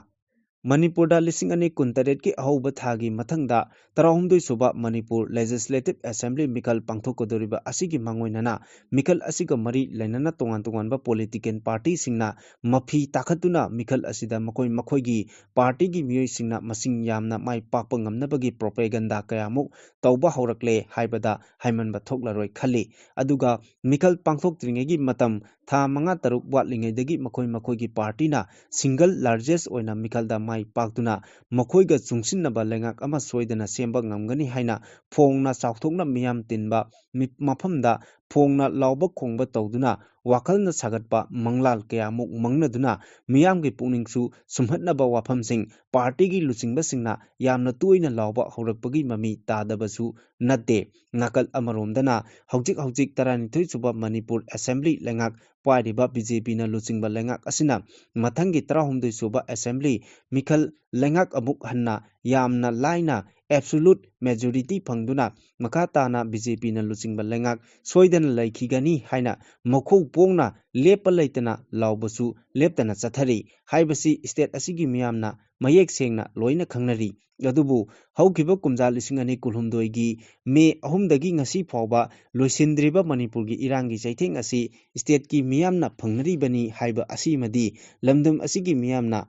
ꯃꯅꯤꯄꯨꯔꯗ ꯂꯤꯁꯤꯡ ꯑꯅꯤ ꯀꯨꯟꯇꯔꯦꯠꯀꯤ ꯑꯍꯧꯕ ꯊꯥꯒꯤ ꯃꯊꯪꯗ ꯇꯔꯥꯍꯨꯝꯗꯣꯏ ꯁꯨꯕ ꯃꯅꯤꯄꯨꯔ ꯂꯦꯖꯤꯁꯂꯦꯇꯤꯚ ꯑꯦꯁꯦꯝꯕ꯭ꯂꯤ ꯃꯤꯈꯜ ꯄꯥꯡꯊꯣꯛꯀꯗꯧꯔꯤꯕ ꯑꯁꯤꯒꯤ ꯃꯥꯡꯑꯣꯏꯅꯅ ꯃꯤꯈꯜ ꯑꯁꯤꯒ ꯃꯔꯤ ꯂꯩꯅꯅ ꯇꯣꯉꯥꯟ ꯇꯣꯉꯥꯟꯕ ꯄꯣꯂꯤꯇꯤꯀꯦꯜ ꯄꯥꯔꯇꯤꯁꯤꯡꯅ ꯃꯐꯤ ꯇꯥꯈꯠꯇꯨꯅ ꯃꯤꯈꯜ ꯑꯁꯤꯗ ꯃꯈꯣꯏ ꯃꯈꯣꯏꯒꯤ ꯄꯥꯔꯇꯤꯒꯤ ꯃꯤꯑꯣꯏꯁꯤꯡꯅ ꯃꯁꯤꯡ ꯌꯥꯝꯅ ꯃꯥꯏ ꯄꯥꯛꯄ ꯉꯝꯅꯕꯒꯤ ꯄ꯭ꯔꯣꯄꯦꯒꯟꯗꯥ ꯀꯌꯥꯃꯨꯛ ꯇꯧꯕ ꯍꯧꯔꯛꯂꯦ ꯍꯥꯏꯕꯗ ꯍꯥꯏꯃꯟꯕ ꯊꯣꯛꯂꯔꯣꯏ ꯈꯜꯂꯤ꯫ ꯑꯗꯨꯒ ꯃꯤꯈꯜ ꯄꯥꯡꯊꯣꯛꯇ꯭ꯔꯤꯉꯩꯒꯤ ꯃꯇꯝ ꯊꯥ ꯃꯉꯥ ꯇꯔꯨꯛ ꯋꯥꯠꯂꯤꯉꯩꯗꯒꯤ ꯃꯈꯣꯏ ꯃꯈꯣꯏꯒꯤ ꯄꯥꯔꯇꯤꯅ ꯁꯤꯡꯒꯜ ꯂꯥꯔꯖꯦꯁ ꯑꯣꯏꯅ ꯃꯤꯈꯜꯗ ꯃꯥꯏ ꯄꯥꯛꯇꯨꯅ ꯃꯈꯣꯏꯒ ꯆꯨꯡꯁꯤꯟꯅꯕ ꯂꯩꯉꯥꯛ ꯑꯃ ꯁꯣꯏꯗꯅ ꯁꯦꯝꯕ ꯉꯝꯒꯅꯤ ꯍꯥꯏꯅ ꯐꯣꯡꯅ ꯆꯥꯎꯊꯣꯛꯅ ꯃꯤꯌꯥꯝ ꯇꯤꯟꯕ ꯃꯤ-, ꯃꯐꯝꯗ ꯐꯣꯡꯅ ꯂꯥꯎꯕ ꯈꯣꯡꯕ ꯇꯧꯗꯨꯅ ꯋꯥꯈꯜꯅ ꯁꯥꯒꯠꯄ ꯃꯪꯂꯥꯜ ꯀꯌꯥꯃꯨꯛ ꯃꯪꯅꯗꯨꯅ ꯃꯤꯌꯥꯝꯒꯤ ꯄꯨꯛꯅꯤꯡꯁꯨ ꯁꯨꯝꯍꯠꯅꯕ ꯋꯥꯐꯝꯁꯤꯡ ꯄꯥꯔꯇꯤꯒꯤ ꯂꯨꯆꯤꯡꯕꯁꯤꯡꯅ ꯌꯥꯝꯅ ꯇꯣꯏꯅ ꯂꯥꯎꯕ ꯍꯧꯔꯛꯄꯒꯤ ꯃꯃꯤ ꯇꯥꯗꯕꯁꯨ ꯅꯠꯇꯦ꯫ ꯅꯥꯀꯜ ꯑꯃꯔꯣꯝꯗꯅ ꯍꯧꯖꯤꯛ ꯍꯧꯖꯤꯛ ꯇꯔꯥꯅꯤꯊꯣꯏ ꯁꯨꯕ ꯃꯅꯤꯄꯨꯔ ꯑꯦꯁꯦꯝꯕ꯭ꯂꯤ ꯂꯩꯉꯥꯛ ꯄꯥꯏꯔꯤꯕ ꯕꯤ ꯖꯦ ꯄꯤꯅ ꯂꯨꯆꯤꯡꯕ ꯂꯩꯉꯥꯛ ꯑꯁꯤꯅ ꯃꯊꯪꯒꯤ ꯇꯔꯥꯍꯨꯝꯗꯣꯏ ꯁꯨꯕ ꯑꯦꯁꯦꯝꯕ꯭ꯂꯤ ꯃꯤꯈꯜ ꯂꯩꯉꯥꯛ ꯑꯃꯨꯛ ꯍꯟꯅ ꯌꯥꯝꯅ ꯂꯥꯏꯅ absolute majority ꯐꯪꯗꯨꯅ ꯃꯈꯥ ꯇꯥꯅ ꯕꯤ ꯖꯦ ꯄꯤꯅ ꯂꯨꯆꯤꯡꯕ ꯂꯩꯉꯥꯛ ꯁꯣꯏꯗꯅ ꯂꯩꯈꯤꯒꯅꯤ ꯍꯥꯏꯅ ꯃꯈꯧ ꯄꯣꯡꯅ ꯂꯦꯞꯄ ꯂꯩꯇꯅ ꯂꯥꯎꯕꯁꯨ ꯂꯦꯞꯇꯅ ꯆꯠꯊꯔꯤ ꯍꯥꯏꯕꯁꯤ state ꯑꯁꯤꯒꯤ ꯃꯤꯌꯥꯝꯅ ꯃꯌꯦꯛ ꯁꯦꯡꯅ ꯂꯣꯏꯅ ꯈꯪꯅꯔꯤ꯫ ꯑꯗꯨꯕꯨ ꯍꯧꯈꯤꯕ ꯀꯨꯝꯖꯥ ꯂꯤꯁꯤꯡ ꯑꯅꯤ ꯀꯨꯟꯍꯨꯝꯗꯣꯏꯒꯤ ꯃꯦ ꯑꯍꯨꯝꯗꯒꯤ ꯉꯁꯤ ꯐꯥꯎꯕ ꯂꯣꯏꯁꯤꯟꯗ꯭ꯔꯤꯕ ꯃꯅꯤꯄꯨꯔꯒꯤ ꯏꯔꯥꯡꯒꯤ ꯆꯩꯊꯦꯡ ꯑꯁꯤ stateꯀꯤ ꯃꯤꯌꯥꯝꯅ ꯐꯪꯅꯔꯤꯕꯅꯤ ꯍꯥꯏꯕ ꯑꯁꯤꯃꯗꯤ ꯂꯝꯗꯝ ꯑꯁꯤꯒꯤ ꯃꯤꯌꯥꯝꯅ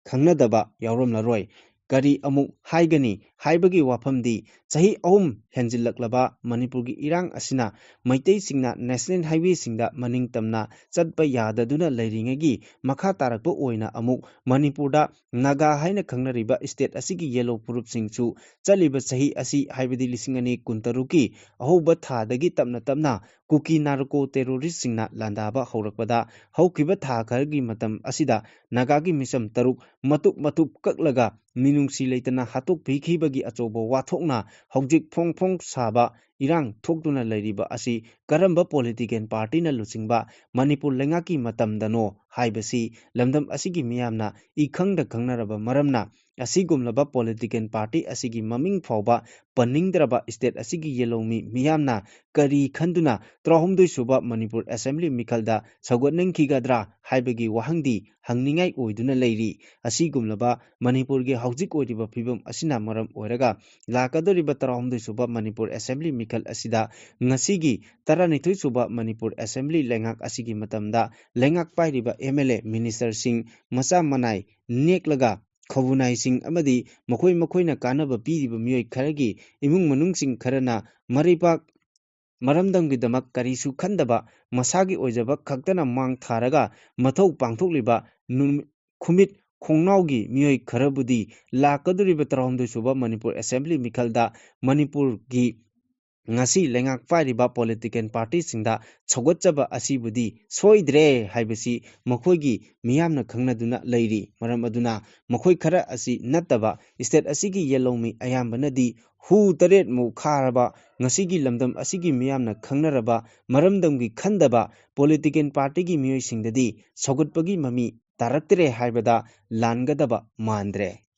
ꯈꯪꯅꯗꯕ ꯌꯥꯎꯔꯝꯂꯔꯣꯏ꯫ ꯀꯔꯤ ꯑꯃꯨꯛ ꯍꯥꯏꯒꯅꯤ ꯍꯥꯏꯕꯒꯤ ꯋꯥꯐꯝꯗꯤ ꯆꯍꯤ ꯑꯍꯨꯝ ꯍꯦꯟꯖꯤꯜꯂꯛꯂꯕ ꯃꯅꯤꯄꯨꯔꯒꯤ ꯏꯔꯥꯡ ꯑꯁꯤꯅ ꯃꯩꯇꯩꯁꯤꯡꯅ national highwayꯁꯤꯡꯗ ꯃꯅꯤꯡ ꯇꯝꯅ ꯆꯠꯄ ꯌꯥꯗꯗꯨꯅ ꯂꯩꯔꯤꯉꯩꯒꯤ ꯃꯈꯥ ꯇꯥꯔꯛꯄ ꯑꯣꯏꯅ ꯑꯃꯨꯛ ꯃꯅꯤꯄꯨꯔꯗ ꯅꯥꯒꯥ ꯍꯥꯏꯅ ꯈꯪꯅꯔꯤꯕ state ꯑꯁꯤꯒꯤ ꯌꯦꯜꯂꯣ ꯐꯨꯔꯨꯞꯁꯤꯡꯁꯨ ꯆꯠꯂꯤꯕ ꯆꯍꯤ ꯑꯁꯤ, ꯍꯥꯏꯕꯗꯤ ꯂꯤꯁꯤꯡ ꯑꯅꯤ ꯀꯨꯟꯇꯔꯨꯛꯀꯤ ꯑꯍꯧꯕ ꯊꯥꯗꯒꯤ ꯇꯞꯅ ꯇꯞꯅ ꯀꯨꯀꯤ narco terroristꯁꯤꯡꯅ ꯂꯥꯟꯗꯥꯕ ꯍꯧꯔꯛꯄꯗ ꯍꯧꯈꯤꯕ ꯊꯥ ꯈꯔꯒꯤ ꯃꯇꯝ ꯑꯁꯤꯗ ꯅꯥꯒꯥꯒꯤ ꯃꯤꯆꯝ ꯇꯔꯨꯛ ꯃꯇꯨꯞ ꯃꯇꯨꯞ ꯀꯛꯂꯒ ꯃꯤꯅꯨꯡꯁꯤ ꯂꯩꯇꯅ ꯍꯥꯠꯇꯣꯛꯄꯤꯈꯤꯕꯒꯤ ꯑꯆꯧꯕ ꯋꯥꯊꯣꯛꯅ ꯍꯧꯖꯤꯛ ꯐꯣꯡ ꯐꯣꯡ ꯁꯥꯕ ꯏꯔꯥꯡ ꯊꯣꯛꯇꯨꯅ ꯂꯩꯔꯤꯕ ꯑꯁꯤ ꯀꯔꯝꯕ political partyꯅ ꯂꯨꯆꯤꯡꯕ ꯃꯅꯤꯄꯨꯔ ꯂꯩꯉꯥꯛꯀꯤ ꯃꯇꯝꯗꯅꯣ ꯍꯥꯏꯕꯁꯤ ꯂꯝꯗꯝ ꯑꯁꯤꯒꯤ ꯃꯤꯌꯥꯝꯅ ꯏꯈꯪꯗ ꯈꯪꯅꯔꯕ ꯃꯔꯝꯅ, ꯑꯁꯤꯒꯨꯝꯂꯕ political party ꯑꯁꯤꯒꯤ ꯃꯃꯤꯡ ꯐꯥꯎꯕ ꯄꯟꯅꯤꯡꯗ꯭ꯔꯕ state ꯑꯁꯤꯒꯤ ꯌꯦꯜꯍꯧꯃꯤ ꯃꯤꯌꯥꯝꯅ ꯀꯔꯤ ꯈꯟꯗꯨꯅ ꯇꯔꯥꯍꯨꯝꯗꯣꯏ ꯁꯨꯕ ꯃꯅꯤꯄꯨꯔ Assembly ꯃꯤꯈꯜꯗ ꯁꯧꯒꯠꯅꯤꯡꯈꯤꯒꯗ꯭ꯔꯥ ꯍꯥꯏꯕꯒꯤ ꯋꯥꯍꯪꯗꯤ ꯍꯪꯅꯤꯡꯉꯥꯏ ꯑꯣꯏꯗꯨꯅ ꯂꯩꯔꯤ꯫ ꯑꯁꯤꯒꯨꯝꯂꯕ ꯃꯅꯤꯄꯨꯔꯒꯤ ꯍꯧꯖꯤꯛ ꯑꯣꯏꯔꯤꯕ ꯐꯤꯕꯝ ꯑꯁꯤꯅ ꯃꯔꯝ ꯑꯣꯏꯔꯒ ꯂꯥꯛꯀꯗꯧꯔꯤꯕ ꯇꯔꯥꯍꯨꯝꯗꯣꯏ ꯁꯨꯕ ꯃꯅꯤꯄꯨꯔ Assembly ꯃꯤꯈꯜ ꯑꯁꯤꯗ ꯉꯁꯤꯒꯤ ꯇꯔꯥꯅꯤꯊꯣꯏ ꯁꯨꯕ ꯃꯅꯤꯄꯨꯔ Assembly ꯂꯩꯉꯥꯛ ꯑꯁꯤꯒꯤ ꯃꯇꯝꯗ ꯂꯩꯉꯥꯛ ꯄꯥꯏꯔꯤꯕ M L A, ministerꯁꯤꯡ ꯃꯆꯥ ꯃꯅꯥꯏ ꯅꯦꯛꯂꯒ ꯈꯧꯕꯨꯅꯥꯏꯁꯤꯡ ꯑꯃꯗꯤ ꯃꯈꯣꯏ ꯃꯈꯣꯏꯅ ꯀꯥꯟꯅꯕ ꯄꯤꯔꯤꯕ ꯃꯤꯑꯣꯏ ꯈꯔꯒꯤ ꯏꯃꯨꯡ ꯃꯅꯨꯡꯁꯤꯡ ꯈꯔꯅ ꯃꯔꯩꯕꯥꯛ ꯃꯔꯝꯗꯝꯒꯤꯗꯃꯛ ꯀꯔꯤꯁꯨ ꯈꯟꯗꯕ, ꯃꯁꯥꯒꯤ ꯑꯣꯏꯖꯕ ꯈꯛꯇꯅ ꯃꯥꯡ ꯊꯥꯔꯒ ꯃꯊꯧ ꯄꯥꯡꯊꯣꯛꯂꯤꯕ ꯅꯨꯃꯤ-, ꯈꯨꯃꯤꯠ ꯈꯣꯡꯅꯥꯎꯒꯤ ꯃꯤꯑꯣꯏ ꯈꯔꯕꯨꯗꯤ ꯂꯥꯛꯀꯗꯧꯔꯤꯕ ꯇꯔꯥꯍꯨꯝꯗꯣꯏ ꯁꯨꯕ ꯃꯅꯤꯄꯨꯔ Assembly ꯃꯤꯈꯜꯗ ꯃꯅꯤꯄꯨꯔꯒꯤ ꯉꯁꯤ ꯂꯩꯉꯥꯛ ꯄꯥꯏꯔꯤꯕ political partyꯁꯤꯡꯗ ꯁꯧꯒꯠꯆꯕ ꯑꯁꯤꯕꯨꯗꯤ ꯁꯣꯏꯗ꯭ꯔꯦ ꯍꯥꯏꯕꯁꯤ ꯃꯈꯣꯏꯒꯤ ꯃꯤꯌꯥꯝꯅ ꯈꯪꯅꯗꯨꯅ ꯂꯩꯔꯤ꯫ ꯃꯔꯝ ꯑꯗꯨꯅ ꯃꯈꯣꯏ ꯈꯔ ꯑꯁꯤ ꯅꯠꯇꯕ state ꯑꯁꯤꯒꯤ ꯌꯦꯜꯍꯧꯃꯤ ꯑꯌꯥꯝꯕꯅꯗꯤ ꯍꯨ ꯇꯔꯦꯠꯃꯨꯛ ꯈꯥꯔꯕ, ꯉꯁꯤꯒꯤ ꯂꯝꯗꯝ ꯑꯁꯤꯒꯤ ꯃꯤꯌꯥꯝꯅ ꯈꯪꯅꯔꯕ, ꯃꯔꯝꯗꯝꯒꯤ ꯈꯟꯗꯕ political partyꯒꯤ ꯃꯤꯑꯣꯏꯁꯤꯡꯗꯗꯤ ꯁꯧꯒꯠꯄꯒꯤ ꯃꯃꯤ ꯇꯥꯔꯛꯇ꯭ꯔꯦ ꯍꯥꯏꯕꯗ ꯂꯥꯟꯒꯗꯕ ꯃꯥꯟꯗ꯭ꯔꯦ꯫